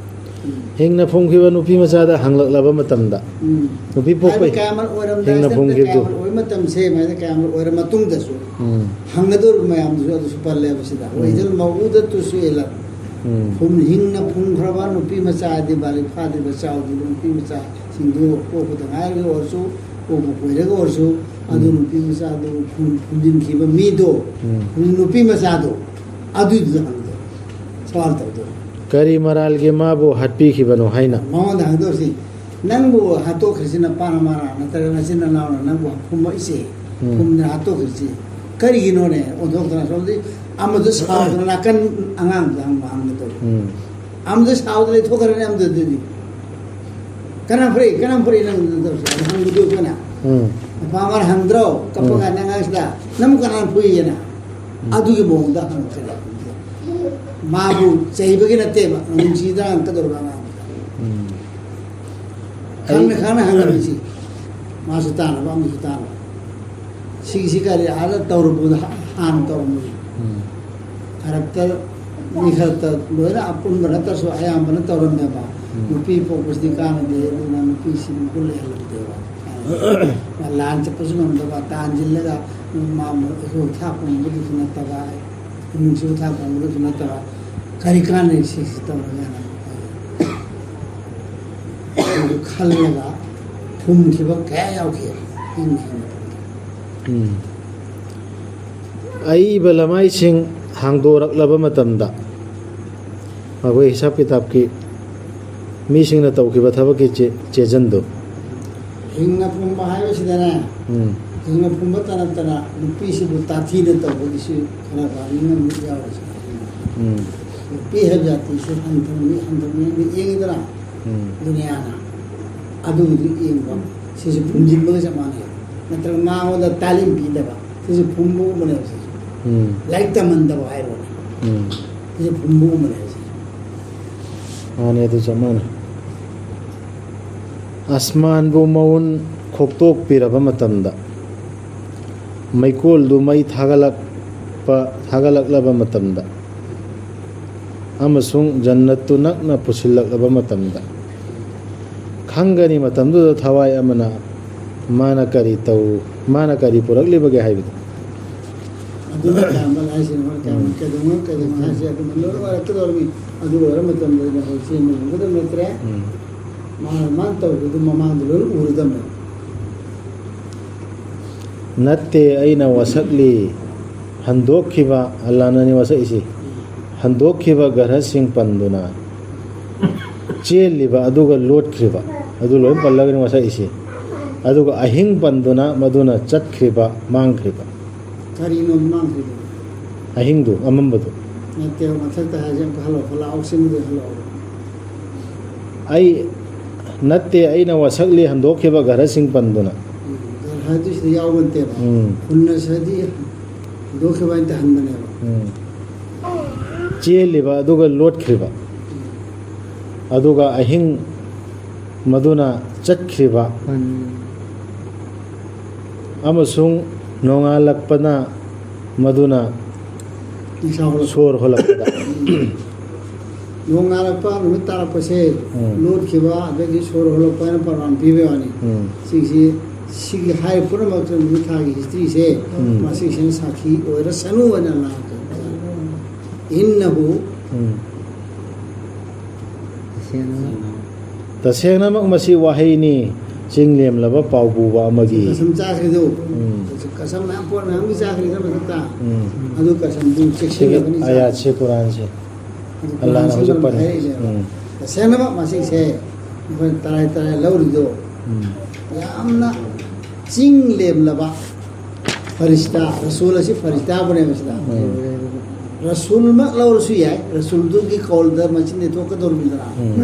ꯎꯝ꯫ ꯍꯤꯡꯅ ꯐꯨꯝꯈꯤꯕ ꯅꯨꯄꯤ ꯃꯆꯥꯗ ꯍꯪꯂꯛꯂꯕ ꯃꯇꯝꯗ, ꯎꯝ꯫ ꯅꯨꯄꯤ ꯄꯣꯛꯄ ꯍꯥꯏꯗꯤ ꯀꯌꯥꯃꯠ ꯑꯣꯏꯔꯝꯗꯥꯏ ꯍꯤꯡꯅ ꯁꯤꯗ ꯐꯨꯝꯈꯤꯕꯗꯨ꯫ ꯀꯌꯥꯃꯠ ꯑꯣꯏꯕ ꯃꯇꯝꯁꯦ, ꯃꯥꯏꯗ ꯀꯌꯥꯃꯠ ꯑꯣꯏꯔ ꯃꯇꯨꯡꯗꯁꯨ ꯎꯝ꯫ ꯍꯪꯒꯗꯧꯔꯤꯕ ꯃꯌꯥꯝꯗꯨꯁꯨ ꯑꯗꯨꯁꯨ ꯄꯜꯂꯦꯕ ꯁꯤꯗ꯫ ꯎꯝ꯫ ꯋꯥꯏꯗꯜ ꯃꯧꯎꯗ ꯇꯨꯁꯨ ꯏꯂꯠ꯫ ꯎꯝ꯫ ꯐꯨꯝ-, ꯍꯤꯡꯅ ꯐꯨꯝꯈ꯭ꯔꯕ ꯅꯨꯄꯤ ꯃꯆꯥꯗꯤ, ꯕꯥꯂꯤ ꯐꯥꯗ꯭ꯔꯤꯕ ꯆꯥꯎꯗ꯭ꯔꯤꯕ ꯅꯨꯄꯤ ꯃꯆꯥꯁꯤꯡꯗꯨ ꯄꯣꯛꯄꯗ ꯉꯥꯏꯔꯒ ꯑꯣꯏꯔꯁꯨ, ꯄꯣꯛꯄ ꯀꯨꯏꯔꯒ ꯑꯣꯏꯔꯁꯨ, ꯑꯗꯨ ꯎꯝ꯫ ꯅꯨꯄꯤ ꯃꯆꯥꯗꯨ ꯐꯨꯝ-, ꯐꯨꯝꯖꯤꯟꯈꯤꯕ ꯃꯤꯗꯣ, ꯎꯝ꯫ ꯅꯨꯄꯤ ꯃꯆꯥꯗꯣ, ꯑꯗꯨꯏꯗꯨꯗ ꯍꯪꯗꯣꯏ, ꯁꯋꯥꯜ ꯇꯧꯗꯣꯏ꯫ ꯀꯔꯤ ꯃꯔꯥꯜꯒꯤ ꯃꯥꯕꯨ ꯍꯥꯠꯄꯤꯈꯤꯕꯅꯣ ꯍꯥꯏꯅ꯫ ꯃꯉꯣꯟꯗ ꯍꯪꯗꯣꯏꯁꯤ, "ꯅꯪꯕꯨ ꯍꯥꯠꯇꯣꯛꯈ꯭ꯔꯤꯁꯤ ꯅꯄꯥ ꯅꯃꯥꯅ ꯅꯠꯇ꯭ꯔꯒ ꯅꯆꯤꯟ ꯅꯅꯥꯎꯅ ꯅꯪꯕꯨ ꯐꯨꯝꯃꯛꯏꯁꯦ?" ꯎꯝ꯫ ꯐꯨꯝꯗꯅ ꯍꯥꯠꯇꯣꯛꯈ꯭ꯔꯤꯁꯤ ꯀꯔꯤꯒꯤꯅꯣꯅꯦ? ꯑꯣꯟꯊꯣꯛꯇꯅ ꯁꯣꯝꯗꯤ ꯑꯃꯗꯨ ꯁꯥꯎꯗꯅ ꯅꯥꯀꯟ ꯑꯉꯥꯡꯗꯨꯗ ꯍꯪꯕ ꯍꯪꯒꯦ ꯇꯧꯔꯤ꯫ ꯎꯝ꯫ ꯑꯃꯗꯨ ꯁꯥꯎꯗꯅ ꯂꯩꯊꯣꯛꯈ꯭ꯔꯅꯤ ꯑꯃꯗꯨꯗꯗꯤ꯫ "ꯀꯅꯥ ꯐꯨꯔꯛꯏ? ꯀꯅꯥ ꯐꯨꯔꯛꯏ ꯅꯪ?" ꯇꯧꯔꯤꯁꯦ꯫ ꯑꯗꯨ ꯍꯪꯕꯗꯨ ꯑꯩꯈꯣꯏꯅ꯫ ꯎꯝ꯫ ꯃꯄꯥ ꯃꯥꯅ ꯍꯪꯗ꯭ꯔꯣ? ꯀꯞꯄ ꯎꯝ꯫ ꯀꯥꯟꯗ ꯑꯉꯥꯡꯁꯤꯗ, "ꯅꯪꯕꯨ ꯀꯅꯥꯅ ꯐꯨꯏꯌꯦꯅ?" ꯎꯝ꯫ ꯑꯗꯨꯒꯤ ꯃꯑꯣꯡꯗ ꯍꯪꯉꯛꯀꯅꯤ꯫ ꯃꯥꯕꯨ ꯆꯩꯕꯒꯤ ꯅꯠꯇꯦꯕ, ꯅꯨꯡꯁꯤꯗꯅ ꯍꯪꯉꯛꯀꯗꯧꯔꯤꯕ ꯑꯉꯥꯡꯗꯨꯗ꯫ ꯎꯝ꯫ ꯈꯪꯅ ꯑꯩ ꯈꯪꯅ ꯍꯪꯒꯗꯕꯁꯤ꯫ ꯃꯥꯁꯨ ꯇꯥꯅꯕ, ꯑꯃꯁꯨ ꯇꯥꯅꯕ꯫ ꯁꯤꯒꯤꯁꯤ ꯀꯔꯤ ꯑꯥꯗ ꯇꯧꯔꯨꯕꯗ ꯍꯥꯟꯅ ꯇꯧꯔꯝꯕꯅꯤ꯫ ꯎꯝ꯫ ꯈꯔꯛꯇ, ꯃꯤ ꯈꯔꯛꯇ ꯂꯣꯏꯅ ꯑꯄꯨꯟꯕ ꯅꯠꯇ꯭ꯔꯁꯨ ꯑꯌꯥꯝꯕꯅ ꯇꯧꯔꯝꯃꯦꯕ꯫ ꯎꯝ꯫ ꯅꯨꯄꯤ ꯄꯣꯛꯄꯁꯤꯗꯤ ꯀꯥꯟꯅꯗꯦ, ꯑꯗꯨꯅ ꯅꯨꯄꯤꯁꯤ ꯃꯒꯨꯟ ꯂꯩꯍꯜꯂꯝꯗꯦꯕ꯫ ꯂꯥꯟ ꯆꯠꯄꯁꯨ ꯉꯝꯗꯕ, ꯇꯥꯟꯁꯤꯜꯂꯒ ꯃꯥ ꯑꯩꯈꯣꯏ ꯊꯥꯛꯄ ꯉꯝꯕꯗꯨꯁꯨ ꯅꯠꯇꯕ, ꯏꯃꯨꯡꯁꯨ ꯊꯥꯛꯄ ꯉꯝꯕꯗꯨꯁꯨ ꯅꯠꯇꯕ, ꯀꯔꯤ ꯀꯥꯟꯅꯩ ꯁꯤꯁꯤ ꯇꯧꯔꯒꯅ ꯑꯗꯨ ꯈꯜꯂꯒ ꯐꯨꯝꯈꯤꯕ ꯀꯌꯥ ꯌꯥꯎꯈꯤ꯫ ꯑꯩꯅ ꯈꯪꯕꯗ꯫ ꯎꯝ꯫ ꯑꯏꯕ ꯂꯃꯥꯏꯁꯤꯡ ꯍꯥꯡꯗꯣꯔꯛꯂꯕ ꯃꯇꯝꯗ, ꯑꯩꯈꯣꯏ ꯍꯤꯁꯥꯞ ꯀꯤꯇꯥꯕꯀꯤ ꯃꯤꯁꯤꯡꯅ ꯇꯧꯈꯤꯕ ꯊꯕꯛꯀꯤ ꯆꯦ-, ꯆꯦꯖꯟꯗꯨ꯫ ꯍꯤꯡꯅ ꯐꯨꯝꯕ ꯍꯥꯏꯕꯁꯤꯗꯅꯦ, ꯎꯝ꯫ ꯍꯤꯡꯅ ꯐꯨꯝꯕꯇ ꯅꯠꯇꯅ ꯅꯨꯄꯤꯁꯤꯕꯨ ꯇꯥꯊꯤꯅ ꯇꯧꯕꯒꯤꯁꯨ ꯈꯔ ꯋꯥꯔꯅꯤꯡ ꯑꯃ ꯌꯥꯎꯔꯤꯁꯦ꯫ ꯎꯝ꯫ ꯅꯨꯄꯤ ꯍꯥꯏꯕ ꯖꯥꯇꯤꯁꯤ ꯍꯟꯊꯅ ꯃꯤ, ꯍꯟꯊꯅ ꯃꯤ ꯌꯦꯡꯉꯤꯗꯅ, ꯎꯝ꯫ ꯗꯨꯅꯤꯌꯥꯅ꯫ ꯑꯗꯨꯒꯤꯗꯨ ꯌꯦꯡꯕ, ꯁꯤꯁꯨ ꯐꯨꯝꯖꯤꯟꯕꯒ ꯆꯞ ꯃꯥꯟꯅꯩ꯫ ꯅꯠꯇ꯭ꯔꯒ ꯃꯉꯣꯟꯗ ꯇꯥꯂꯦꯟ ꯄꯤꯗꯕ, ꯁꯤꯁꯨ ꯐꯨꯝꯕꯒꯨꯝꯕꯅꯦꯕ ꯁꯤꯁꯨ꯫ ꯎꯝ꯫ ꯂꯥꯏꯔꯤꯛ ꯇꯝꯍꯟꯗꯕ ꯍꯥꯏꯔꯣꯅꯦ꯫ ꯎꯝ꯫ ꯁꯤꯁꯨ ꯐꯨꯝꯕꯒꯨꯝꯕꯅꯦꯕ ꯁꯤꯁꯨ꯫ ꯃꯥꯅꯦ, ꯑꯗꯨ ꯆꯞ ꯃꯥꯟꯅꯩ꯫ ꯑꯁꯃꯥꯟꯕꯨ ꯃꯎꯟ ꯈꯣꯛꯇꯣꯛꯄꯤꯔꯕ ꯃꯇꯝꯗ, ꯃꯩꯀꯣꯜꯗꯨ ꯃꯩ ꯊꯥꯒꯠꯂꯛꯄ, ꯊꯥꯒꯠꯂꯛꯂꯕ ꯃꯇꯝꯗ, ꯑꯃꯁꯨꯡ ꯖꯟꯅꯠꯇꯨ ꯅꯛꯅ ꯄꯨꯁꯤꯜꯂꯛꯂꯕ ꯃꯇꯝꯗ, ꯈꯪꯒꯅꯤ ꯃꯇꯝꯗꯨꯗ ꯊꯋꯥꯏ ꯑꯃꯅ ꯃꯥꯅ ꯀꯔꯤ ꯇꯧ-, ꯃꯥꯅ ꯀꯔꯤ ꯄꯨꯔꯛꯂꯤꯕꯒꯦ ꯍꯥꯏꯕꯗꯨ꯫ ꯑꯗꯨꯅ ꯀꯌꯥꯃꯜ ꯍꯥꯏꯁꯤꯅ ꯍꯣꯏ ꯀꯌꯥꯃꯜ ꯎꯝ꯫ ꯀꯩꯗꯧꯉꯩ ꯀꯩꯗꯧꯉꯩ ꯍꯥꯏꯁꯦ ꯑꯗꯨꯝ ꯂꯣꯏꯅ ꯑꯣꯏꯔꯛꯀꯗꯧꯔꯕꯅꯤ꯫ ꯑꯗꯨ ꯑꯣꯏꯔ ꯃꯇꯝꯗ ꯑꯩꯅ ꯍꯧꯖꯤꯛ ꯆꯦꯟꯕ ꯉꯝꯒꯗꯕ ꯅꯠꯇ꯭ꯔꯦ꯫ ꯎꯝ꯫ ꯃꯥꯅ, ꯃꯥꯅ ꯇꯧꯕꯗꯨ ꯃꯃꯥꯡꯗ ꯂꯣꯏꯅ ꯎꯔꯗꯕꯅꯦ꯫ ꯅꯠꯇꯦ, ꯑꯩꯅ ꯋꯥꯁꯛꯂꯤ꯫ ꯍꯟꯗꯣꯛꯈꯤꯕ, ꯑꯜꯂꯥꯅꯅꯤ ꯋꯥꯁꯛꯏꯁꯤ꯫ ꯍꯟꯗꯣꯛꯈꯤꯕ ꯒ꯭ꯔꯍꯁꯤꯡ ꯄꯟꯗꯨꯅ ꯆꯦꯜꯂꯤꯕ ꯑꯗꯨꯒ ꯂꯣꯠꯈ꯭ꯔꯤꯕ ꯑꯗꯨ ꯂꯣꯏ ꯄꯜꯂꯒꯅꯤ ꯋꯥꯁꯛꯏꯁꯤ꯫ ꯑꯗꯨꯒ ꯑꯍꯤꯡ ꯄꯟꯗꯨꯅ ꯃꯗꯨꯅ ꯆꯠꯈ꯭ꯔꯤꯕ, ꯃꯥꯡꯈ꯭ꯔꯤꯕ꯫ ꯀꯔꯤꯅꯣ ꯃꯥꯡꯈ꯭ꯔꯤꯗꯣ? ꯑꯍꯤꯡꯗꯨ, ꯑꯃꯝꯕꯗꯨ꯫ ꯅꯠꯇꯦꯕ, ꯃꯊꯛꯇ ꯍꯥꯏꯁꯦ ꯑꯃꯨꯛꯀ ꯍꯜꯂꯛꯑꯣ, ꯍꯜꯂꯛꯑꯣ, ꯑꯣꯛꯁꯤꯟꯗꯨ ꯍꯜꯂꯛꯑꯣ꯫ ꯑꯩ ꯅꯠꯇꯦ, ꯑꯩꯅ ꯋꯥꯁꯛꯂꯤ ꯍꯟꯗꯣꯛꯈꯤꯕ ꯘꯔꯁꯤꯡ ꯄꯟꯗꯨꯅ꯫ ꯎꯝ, ꯘꯔꯗꯨ ꯁꯤꯗ ꯌꯥꯎꯕ ꯅꯠꯇꯦꯕ꯫ ꯎꯝ꯫ ꯍꯨꯟꯅꯁꯗꯤ ꯍꯟꯗꯣꯛꯈꯤꯕ ꯍꯥꯏꯅ ꯇꯥꯍꯟꯕꯅꯦꯕ꯫ ꯎꯝ꯫ ꯆꯦꯜꯂꯤꯕ ꯑꯗꯨꯒ ꯂꯣꯠꯈ꯭ꯔꯤꯕ, ꯑꯗꯨꯒ ꯑꯍꯤꯡ ꯃꯗꯨꯅ ꯆꯠꯈ꯭ꯔꯤꯕ, ꯑꯃꯁꯨꯡ ꯅꯣꯡꯉꯥꯜꯂꯛꯄꯅ ꯃꯗꯨꯅ ꯅꯤꯡꯁꯥ ꯍꯧꯔꯛꯄ꯫ ꯁꯣꯔ ꯍꯣꯜꯂꯛꯄꯗ꯫ ꯅꯣꯡꯉꯥꯜꯂꯛꯄ, ꯅꯨꯃꯤꯠ ꯇꯥꯔꯛꯄꯁꯦ ꯎꯝ꯫ ꯂꯣꯠꯈꯤꯕ, ꯑꯗꯒꯤ ꯁꯣꯔ ꯍꯣꯜꯂꯛꯄ ꯍꯥꯏꯅ ꯄ꯭ꯔꯃꯥꯟ ꯄꯤꯕ ꯋꯥꯅꯤ꯫ ꯎꯝ꯫ ꯁꯤꯒꯤꯁꯤ, ꯁꯤꯒꯤ ꯍꯥꯏꯔꯤꯕ ꯄꯨꯝꯅꯃꯛꯁꯦ ꯅꯨꯃꯤꯠ ꯊꯥꯒꯤ ꯍꯤꯁꯇ꯭ꯔꯤꯁꯦ ꯎꯝ꯫ ꯃꯁꯤꯒꯤꯁꯤꯅ ꯁꯥꯈꯤ ꯑꯣꯏꯔꯁꯅꯨ ꯍꯥꯏꯅ ꯂꯥꯛꯄ꯫ ꯏꯟꯅꯍꯨ ꯎꯝ꯫ ꯇꯁꯦꯡꯅꯃꯛ ꯃꯁꯤ ꯋꯥꯍꯩꯅꯤ, ꯆꯤꯡ ꯂꯦꯝꯂꯕ ꯄꯥꯎ ꯄꯨꯕ ꯑꯃꯒꯤ꯫ ꯀꯁꯝ ꯆꯥꯈ꯭ꯔꯤꯗꯣ꯫ ꯎꯝ꯫ ꯀꯁꯝ ꯃꯌꯥꯝ, ꯄꯣꯠ ꯃꯌꯥꯝꯒꯤ ꯆꯥꯈ꯭ꯔꯤꯗꯣ ꯃꯊꯛꯇ꯫ ꯎꯝ꯫ ꯑꯗꯨ ꯀꯁꯝꯗꯨ ꯁꯤꯒꯤ ꯆꯦꯛꯁꯤꯜꯂꯕꯅꯤ ꯆꯥ-, ꯑꯌꯥꯠꯁꯦ ꯀꯨꯔꯥꯟꯁꯦ꯫ ꯑꯗꯨ ꯑꯜꯂꯥꯍꯅ ꯀꯨꯔꯥꯟꯁꯤ ꯍꯧꯖꯤꯛ ꯃꯔꯝ ꯄꯟ-, ꯍꯥꯏꯔꯛꯏꯁꯦ꯫ ꯎꯝ꯫ ꯇꯁꯦꯡꯅꯃꯛ ꯃꯁꯤꯁꯦ ꯑꯩꯈꯣꯏꯅ ꯇꯔꯥꯏ ꯇꯔꯥꯏ ꯂꯧꯔꯤꯗꯣ ꯎꯝ꯫ ꯌꯥꯝꯅ ꯆꯤꯡ ꯂꯦꯝꯂꯕ ꯐꯔꯤꯁꯇꯥ, ꯔꯁꯨꯜ ꯑꯁꯤ ꯐꯔꯤꯁꯇꯥꯕꯨꯅꯦꯕ ꯁꯤꯗ꯫ ꯎꯝ꯫ ꯔꯁꯨꯜꯃꯛ ꯂꯧꯔꯁꯨ ꯌꯥꯏ, ꯔꯁꯨꯜꯗꯨꯒꯤ ꯀꯧꯜꯗ ꯃꯆꯤꯟ ꯊꯣꯛꯀꯗꯧꯔꯤꯕꯅꯤꯗꯅ꯫ ꯎꯝ꯫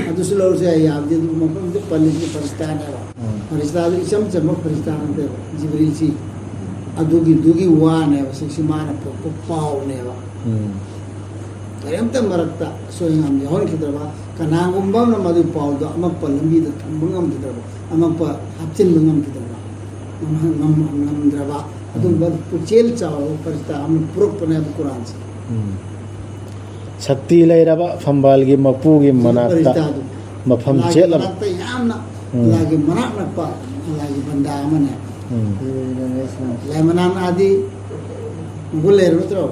ꯑꯗꯨꯁꯨ ꯂꯧꯔꯁꯨ ꯌꯥꯏ, ꯌꯥꯕꯗꯤ ꯑꯗꯨ ꯃꯐꯝꯗꯨ ꯄꯜꯂꯤꯁꯤ ꯐꯔꯤꯁꯇꯥꯅꯦꯕ꯫ ꯎꯝ꯫ ꯐꯔꯤꯁꯇꯥꯗꯨ ꯏꯆꯝ ꯆꯝꯕ ꯐꯔꯤꯁꯇꯥ ꯅꯠꯇꯦꯕ, ꯖꯤꯕ꯭ꯔꯤꯜꯁꯤ꯫ ꯑꯗꯨꯒꯤꯗꯨꯒꯤ ꯋꯥꯅꯦꯕ, ꯁꯤꯁꯤ ꯃꯥꯅ ꯄꯨꯔꯛꯄ ꯄꯥꯎꯅꯦꯕ꯫ ꯎꯝ꯫ ꯀꯔꯤꯝꯇ ꯃꯔꯛꯇ ꯑꯁꯣꯏ ꯑꯉꯥꯝ ꯌꯥꯎꯍꯟꯈꯤꯗ꯭ꯔꯕ, ꯀꯅꯥꯒꯨꯝꯕ ꯑꯃꯅ ꯃꯗꯨꯒꯤ ꯄꯥꯎꯗꯣ ꯑꯃꯛꯄ ꯂꯝꯕꯤꯗ ꯊꯝꯕ ꯉꯝꯈꯤꯗ꯭ꯔꯕ, ꯑꯃꯛꯄ ꯍꯥꯞꯆꯤꯟꯕ ꯉꯝꯈꯤꯗ꯭ꯔꯕ, ꯉꯝꯍꯟ-, ꯉꯝ-, ꯉꯝꯗ꯭ꯔꯕ ꯑꯗꯨꯒꯨꯝꯕ ꯄꯨꯛꯆꯦꯜ ꯆꯥꯎꯔꯕ ꯐꯔꯤꯁꯇꯥ ꯑꯃꯅ ꯄꯨꯔꯛꯄꯅꯦꯕ ꯀꯨꯔꯥꯟꯁꯦ꯫ ꯎꯝ꯫ ꯁꯛꯇꯤ ꯂꯩꯔꯕ ꯐꯝꯕꯥꯜꯒꯤ ꯃꯄꯨꯒꯤ ꯃꯅꯥꯛꯇ ꯐꯔꯤꯁꯇꯥꯗꯨ ꯃꯐꯝ ꯑꯜꯂꯥꯍꯒꯤ ꯆꯦꯠꯂꯕ꯫ ꯃꯅꯥꯛꯇ ꯌꯥꯝꯅ, ꯎꯝ꯫ ꯑꯜꯂꯥꯍꯒꯤ ꯃꯅꯥꯛ ꯅꯛꯄ ꯑꯜꯂꯥꯍꯒꯤ ꯕꯟꯗꯥ ꯑꯃꯅꯦ꯫ ꯎꯝ꯫ ꯂꯩꯃꯅꯥꯟ ꯑꯥꯗꯤ ꯃꯒꯨꯟ ꯂꯩꯔꯕ ꯅꯠꯇ꯭ꯔꯣ?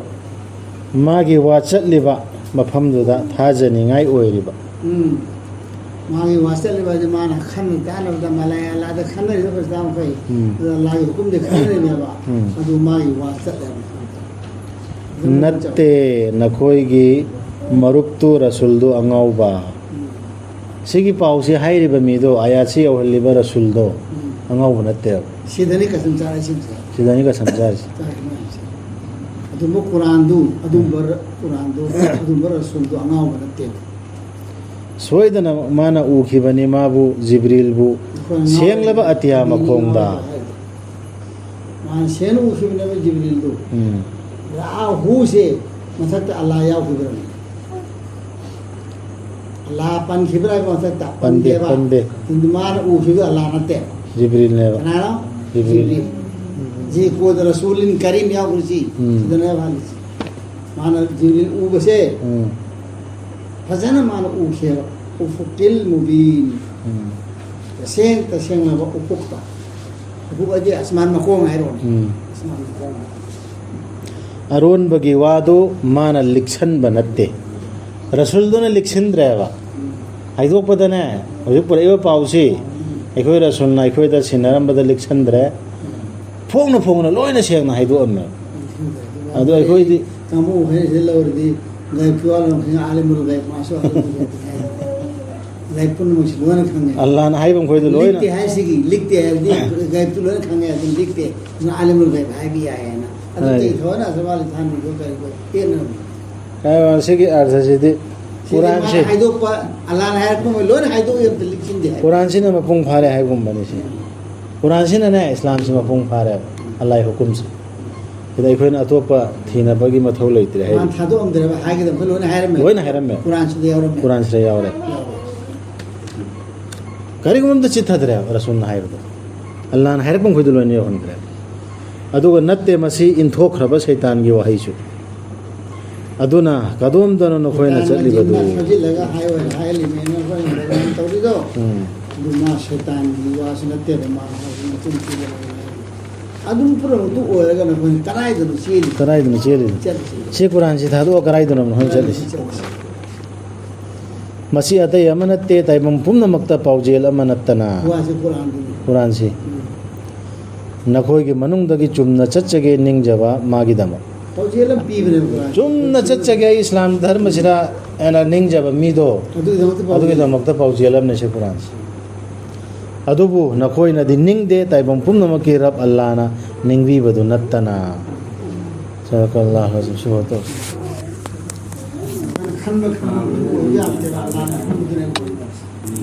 ꯃꯥꯒꯤ ꯋꯥ ꯆꯠꯂꯤꯕ ꯃꯐꯝꯗꯨꯗ ꯊꯥꯖꯅꯤꯡꯉꯥꯏ ꯑꯣꯏꯔꯤꯕ꯫ ꯎꯝ꯫ ꯃꯥꯒꯤ ꯋꯥ ꯆꯠꯂꯤꯕ ꯍꯥꯏꯗꯤ ꯃꯥꯅ ꯈꯟꯅ ꯇꯥꯅꯕꯗ ꯃꯂꯥꯌꯥꯂꯥꯗ ꯈꯟꯅꯔꯤꯕ ꯐꯔꯤꯁꯇꯥ ꯃꯈꯩ꯫ ꯎꯝ꯫ ꯑꯗꯨꯅ ꯑꯜꯂꯥꯍꯒꯤ ꯍꯨꯀꯨꯝꯗꯤ ꯈꯟꯅꯔꯤꯅꯦꯕ꯫ ꯎꯝ꯫ ꯑꯗꯨ ꯃꯥꯒꯤ ꯋꯥ ꯆꯠꯂꯦꯕ꯫ ꯅꯠꯇꯦ, ꯅꯈꯣꯏꯒꯤ ꯃꯔꯨꯞꯇꯨ ꯔꯁꯨꯜꯗꯨ ꯑꯉꯥꯎꯕ꯫ ꯎꯝ꯫ ꯁꯤꯒꯤ ꯄꯥꯎꯁꯤ ꯍꯥꯏꯔꯤꯕ ꯃꯤꯗꯣ, ꯑꯌꯥꯠꯁꯤ ꯌꯧꯍꯜꯂꯤꯕ ꯔꯁꯨꯜꯗꯣ, ꯎꯝ꯫ ꯑꯉꯥꯎꯕ ꯅꯠꯇꯦꯕ꯫ ꯁꯤꯗꯅꯤ ꯀꯁꯝ ꯆꯥꯔꯤꯁꯤꯡꯁꯦ꯫ ꯁꯤꯗꯅꯤ ꯀꯁꯝ ꯆꯥꯔꯤꯁꯦ꯫ ꯆꯥꯔꯤꯁꯤꯡꯁꯦ꯫ ꯑꯗꯨꯝꯕ ꯀꯨꯔꯥꯟꯗꯨ, ꯑꯗꯨꯝꯕ ꯀꯨꯔꯥꯟꯗꯨ, ꯑꯗꯨꯝꯕ ꯔꯁꯨꯜꯗꯨ ꯑꯉꯥꯎꯕ ꯅꯠꯇꯦꯕ꯫ ꯁꯣꯏꯗꯅ ꯃꯥꯅ ꯎꯈꯤꯕꯅꯤ ꯃꯥꯕꯨ, ꯖꯤꯕ꯭ꯔꯤꯜꯕꯨ, ꯑꯩꯈꯣꯏ ꯑꯉꯥꯎꯕ ꯁꯦꯡꯂꯕ ꯑꯇꯤꯌꯥ ꯅꯠꯇꯦ, ꯃꯈꯣꯡꯗ꯫ ꯍꯥꯏꯗꯣ꯫ ꯃꯥꯅ ꯁꯦꯡꯅ ꯎꯈꯤꯕꯅꯦꯕ ꯖꯤꯕ꯭ꯔꯤꯜꯗꯨ꯫ ꯎꯝ꯫ ꯔꯥꯍꯨꯁꯦ ꯃꯊꯛꯇ ꯑꯜꯂꯥ ꯌꯥꯎꯈꯤꯕ꯭ꯔꯅꯦ? ꯑꯜꯂꯥ ꯄꯟꯈꯤꯕ꯭ꯔꯥ ꯍꯥꯏꯕ ꯃꯊꯛꯇ? ꯄꯟꯗꯦ, ꯄꯟꯗꯦꯕ꯫ ꯄꯟꯗꯦ꯫ ꯑꯗꯨꯗꯤ ꯃꯥꯅ ꯎꯈꯤꯕꯗꯣ ꯑꯜꯂꯥ ꯅꯠꯇꯦ꯫ ꯖꯤꯕ꯭ꯔꯤꯜꯅꯦꯕ꯫ ꯀꯅꯥꯅꯣ? ꯖꯤꯕ꯭ꯔꯤꯜ꯫ ꯖꯤꯕ꯭ꯔꯤꯜ꯫ ꯖꯤ ꯀꯣꯗ ꯔꯁꯨꯂꯤꯟ ꯀꯔꯤꯝ ꯌꯥꯎꯈ꯭ꯔꯤꯁꯤ꯫ ꯎꯝ꯫ ꯁꯤꯗꯅꯦꯕ ꯍꯥꯏꯔꯤꯁꯤ꯫ ꯃꯥꯅ ꯖꯤꯕ꯭ꯔꯤꯜ ꯎꯕꯁꯦ ꯎꯝ꯫ ꯐꯖꯅ ꯃꯥꯅ ꯎꯈꯤꯑꯕ꯫ ꯎꯐꯨꯀꯤꯜ ꯃꯨꯕꯤꯟ꯫ ꯎꯝ꯫ ꯇꯁꯦꯡ ꯇꯁꯦꯡꯂꯕ ꯎꯄꯨꯛꯇ꯫ ꯎꯄꯨꯛ ꯍꯥꯏꯗꯤ ꯑꯁꯃꯥꯟ ꯃꯈꯣꯡ ꯍꯥꯏꯔꯣꯅꯦ꯫ ꯎꯝ꯫ ꯑꯁꯃꯥꯟ ꯃꯈꯣꯡ꯫ ꯑꯔꯣꯟꯕꯒꯤ ꯋꯥꯗꯨ ꯃꯥꯅ ꯂꯤꯛꯁꯟꯕ ꯅꯠꯇꯦ꯫ ꯔꯁꯨꯜꯗꯨꯅ ꯂꯤꯛꯁꯤꯟꯗ꯭ꯔꯦꯕ꯫ ꯍꯥꯏꯗꯣꯛꯄꯗꯅꯦ, ꯍꯧꯖꯤꯛ ꯄꯨꯔꯛꯏꯕ ꯄꯥꯎꯁꯤ ꯑꯩꯈꯣꯏ ꯔꯁꯨꯜꯅ ꯑꯩꯈꯣꯏꯗ ꯁꯤꯟꯅꯔꯝꯕꯗ ꯂꯤꯛꯁꯟꯗ꯭ꯔꯦ꯫ ꯐꯣꯡꯅ ꯐꯣꯡꯅ ꯂꯣꯏꯅ ꯁꯦꯡꯅ ꯍꯥꯏꯗꯣꯛꯑꯝꯃꯦ꯫ ꯑꯗꯨ ꯑꯩꯈꯣꯏꯗꯤ ꯀꯥꯡꯕꯨ ꯃꯈꯩꯁꯤꯗ ꯂꯧꯔꯗꯤ ꯒꯥꯏꯕꯀꯤ ꯋꯥ ꯂꯧꯔꯝꯈꯤꯅꯤ, ꯑꯥꯂꯤꯃꯨꯜ ꯒꯥꯏꯕ, ꯃꯥꯁꯨ ꯑꯥꯂꯤꯃꯨꯜ ꯒꯥꯏꯕꯅꯤ ꯍꯥꯏ꯫ ꯒꯥꯏꯕ ꯄꯨꯝꯅꯃꯛꯁꯤ ꯂꯣꯏꯅ ꯈꯪꯉꯦ꯫ ꯑꯜꯂꯥꯍꯅ ꯍꯥꯏꯕ ꯃꯈꯣꯏꯗꯣ ꯂꯣꯏꯅ ꯂꯤꯛꯇꯦ ꯍꯥꯏꯁꯤꯒꯤ, ꯂꯤꯛꯇꯦ ꯍꯥꯏꯕꯗꯤ ꯒꯥꯏꯕꯇꯨ ꯂꯣꯏꯅ ꯈꯪꯉꯦ, ꯑꯗꯨꯝ ꯂꯤꯛꯇꯦ꯫ ꯑꯗꯨꯅ ꯑꯥꯂꯤꯃꯨꯜ ꯒꯥꯏꯕ ꯍꯥꯏꯕ ꯌꯥꯏ ꯍꯥꯏꯅ꯫ ꯑꯗꯨ ꯍꯥꯏ꯫ ꯀꯩ ꯊꯋꯥꯏꯅ ꯑꯁ ꯃꯥ ꯂꯤꯊꯥꯟꯕꯤꯗꯣ ꯀꯔꯤ ꯄꯦꯠꯅꯕꯅꯤ? ꯍꯥꯏꯕ ꯁꯤꯒꯤ ꯑꯔꯊꯁꯤꯗꯤ ꯁꯤꯗꯤ ꯃꯥꯅ ꯀꯨꯔꯥꯟꯁꯤ ꯍꯥꯏꯗꯣꯛꯄ, ꯑꯜꯂꯥꯍꯅ ꯍꯥꯏꯔꯛꯄ ꯃꯈꯩ ꯂꯣꯏꯅ ꯍꯥꯏꯗꯣꯛꯑꯦ, ꯑꯝꯇ ꯂꯤꯛꯁꯤꯟꯗꯦ ꯍꯥꯏ꯫ ꯀꯨꯔꯥꯟꯁꯤꯅ ꯃꯄꯨꯡ ꯐꯥꯔꯦ ꯍꯥꯏꯕꯒꯨꯝꯕꯅꯤ ꯁꯤ꯫ ꯀꯨꯔꯥꯟꯁꯤꯅꯅꯦ ꯏꯁꯂꯥꯝꯁꯤ ꯃꯄꯨꯡ ꯐꯥꯔꯦꯕ, ꯑꯜꯂꯥꯍꯒꯤ ꯍꯨꯀꯨꯝꯁꯦ꯫ ꯁꯤꯗ ꯑꯩꯈꯣꯏꯅ ꯑꯇꯣꯞꯄ ꯊꯤꯅꯕꯒꯤ ꯃꯊꯧ ꯂꯩꯇ꯭ꯔꯦ ꯃꯥꯅ ꯍꯥꯏꯗꯤ꯫ ꯊꯥꯗꯣꯛꯑꯝꯗ꯭ꯔꯦꯕ, ꯍꯥꯏꯒꯗꯕꯗꯣ ꯂꯣꯏꯅ ꯍꯥꯏꯔꯝꯃꯦ꯫ ꯂꯣꯏꯅ ꯍꯥꯏꯔꯝꯃꯦ꯫ ꯀꯨꯔꯥꯟꯁꯤꯗ ꯌꯥꯎꯔꯝꯃꯦ꯫ ꯀꯨꯔꯥꯟꯁꯤꯗ ꯌꯥꯎꯔꯦ꯫ ꯌꯥꯎꯔꯦ꯫ ꯀꯔꯤꯒꯨꯝꯕ ꯑꯝꯇ ꯆꯤꯠꯊꯗ꯭ꯔꯦꯕ ꯔꯁꯨꯜꯅ ꯍꯥꯏꯕꯗꯣ꯫ ꯑꯜꯂꯥꯍꯅ ꯍꯥꯏꯔꯛꯄ ꯃꯈꯩꯗꯣ ꯂꯣꯏꯅ ꯌꯧꯍꯟꯈ꯭ꯔꯦ꯫ ꯑꯗꯨꯒ ꯅꯠꯇꯦ, ꯃꯁꯤ ꯏꯟꯊꯣꯛꯈ꯭ꯔꯕ ꯁꯩꯇꯥꯟꯒꯤ ꯋꯥꯍꯩꯁꯨ꯫ ꯑꯗꯨꯅ ꯀꯗꯣꯝꯗꯅꯣ ꯅꯈꯣꯏꯅ ꯁꯩꯇꯥꯟꯅ ꯆꯠꯂꯤꯕꯗꯨ? ꯖꯤꯟꯅ ꯁꯥꯖꯤꯜꯂꯒ ꯍꯥꯏ-, ꯍꯥꯏꯍꯜꯂꯤꯅꯦꯅ ꯑꯩꯈꯣꯏꯅ ꯕꯗꯅꯥꯝ ꯇꯧꯔꯤꯗꯣ꯫ ꯎꯝ꯫ ꯑꯗꯨ ꯃꯥ ꯁꯩꯇꯥꯟꯒꯤ ꯋꯥꯁꯨ ꯅꯠꯇꯦꯕ ꯃꯥ ꯍꯥꯏꯁꯦ, ꯃꯆꯤꯟ ꯊꯤꯕ ꯋꯥꯅꯤ꯫ ꯑꯗꯨꯝ ꯄꯨꯝꯅꯃꯛꯇꯨ ꯑꯣꯏꯔꯒ ꯅꯈꯣꯏꯅ ꯀꯗꯥꯏꯗꯅꯣ ꯆꯦꯜꯂꯤ? ꯀꯗꯥꯏꯗꯅꯣ ꯆꯦꯜꯂꯤꯅꯣ? ꯆꯠꯂꯤꯁꯤ꯫ ꯁꯤ ꯀꯨꯔꯥꯟꯁꯤ ꯊꯥꯗꯣꯛꯑ ꯀꯗꯥꯏꯗꯅꯣ ꯅꯈꯣꯏꯅ ꯆꯠꯂꯤꯁꯤ? ꯆꯠꯂꯤꯁꯤ꯫ ꯃꯁꯤ ꯑꯇꯩ ꯑꯃ ꯅꯠꯇꯦ, ꯇꯥꯏꯕꯪ ꯄꯨꯝꯅꯃꯛꯇ ꯄꯥꯎꯖꯦꯜ ꯑꯃ ꯅꯠꯇꯅ꯫ ꯋꯥꯁꯤ ꯀꯨꯔꯥꯟꯗꯨꯅꯤ꯫ ꯀꯨꯔꯥꯟꯁꯤ꯫ ꯎꯝ꯫ ꯅꯈꯣꯏꯒꯤ ꯃꯅꯨꯡꯗꯒꯤ ꯆꯨꯝꯅ ꯆꯠꯆꯒꯦ ꯅꯤꯡꯖꯕ ꯃꯥꯒꯤꯗꯃꯛ꯫ ꯄꯥꯎꯖꯦꯜ ꯑꯃ ꯄꯤꯕꯅꯦꯕ ꯀꯨꯔꯥꯟ꯫ ꯆꯨꯝꯅ ꯆꯠꯆꯒꯦ ꯑꯩ ꯏꯁꯂꯥꯝ ꯙꯔꯃꯁꯤꯗ ꯍꯥꯏꯅ ꯅꯤꯡꯖꯕ ꯃꯤꯗꯣ, ꯑꯗꯨꯒꯤꯗꯃꯛꯇ ꯄꯥꯎꯖꯦꯜ꯫ ꯑꯗꯨꯒꯤꯗꯃꯛꯇ ꯄꯥꯎꯖꯦꯜ ꯑꯃꯅꯤ ꯁꯤ ꯀꯨꯔꯥꯟꯁꯤ꯫ ꯑꯗꯨꯕꯨ ꯅꯈꯣꯏꯅꯗꯤ ꯅꯤꯡꯗꯦ, ꯇꯥꯏꯕꯪ ꯄꯨꯝꯅꯃꯛꯀꯤ ꯔꯕ ꯑꯜꯂꯥꯅ ꯅꯤꯡꯕꯤꯕꯗꯨ ꯅꯠꯇꯅ꯫ ꯁꯗꯀꯜꯂꯥꯍꯨ ꯑꯜ ꯑꯖꯤꯝ꯫ ꯁꯨꯕ ꯇꯧꯁꯤ꯫ ꯈꯟꯕ ꯈꯪꯕ ꯌꯥꯗꯦꯕ, ꯑꯜꯂꯥꯅ ꯈꯟꯕꯗꯨꯅꯦ꯫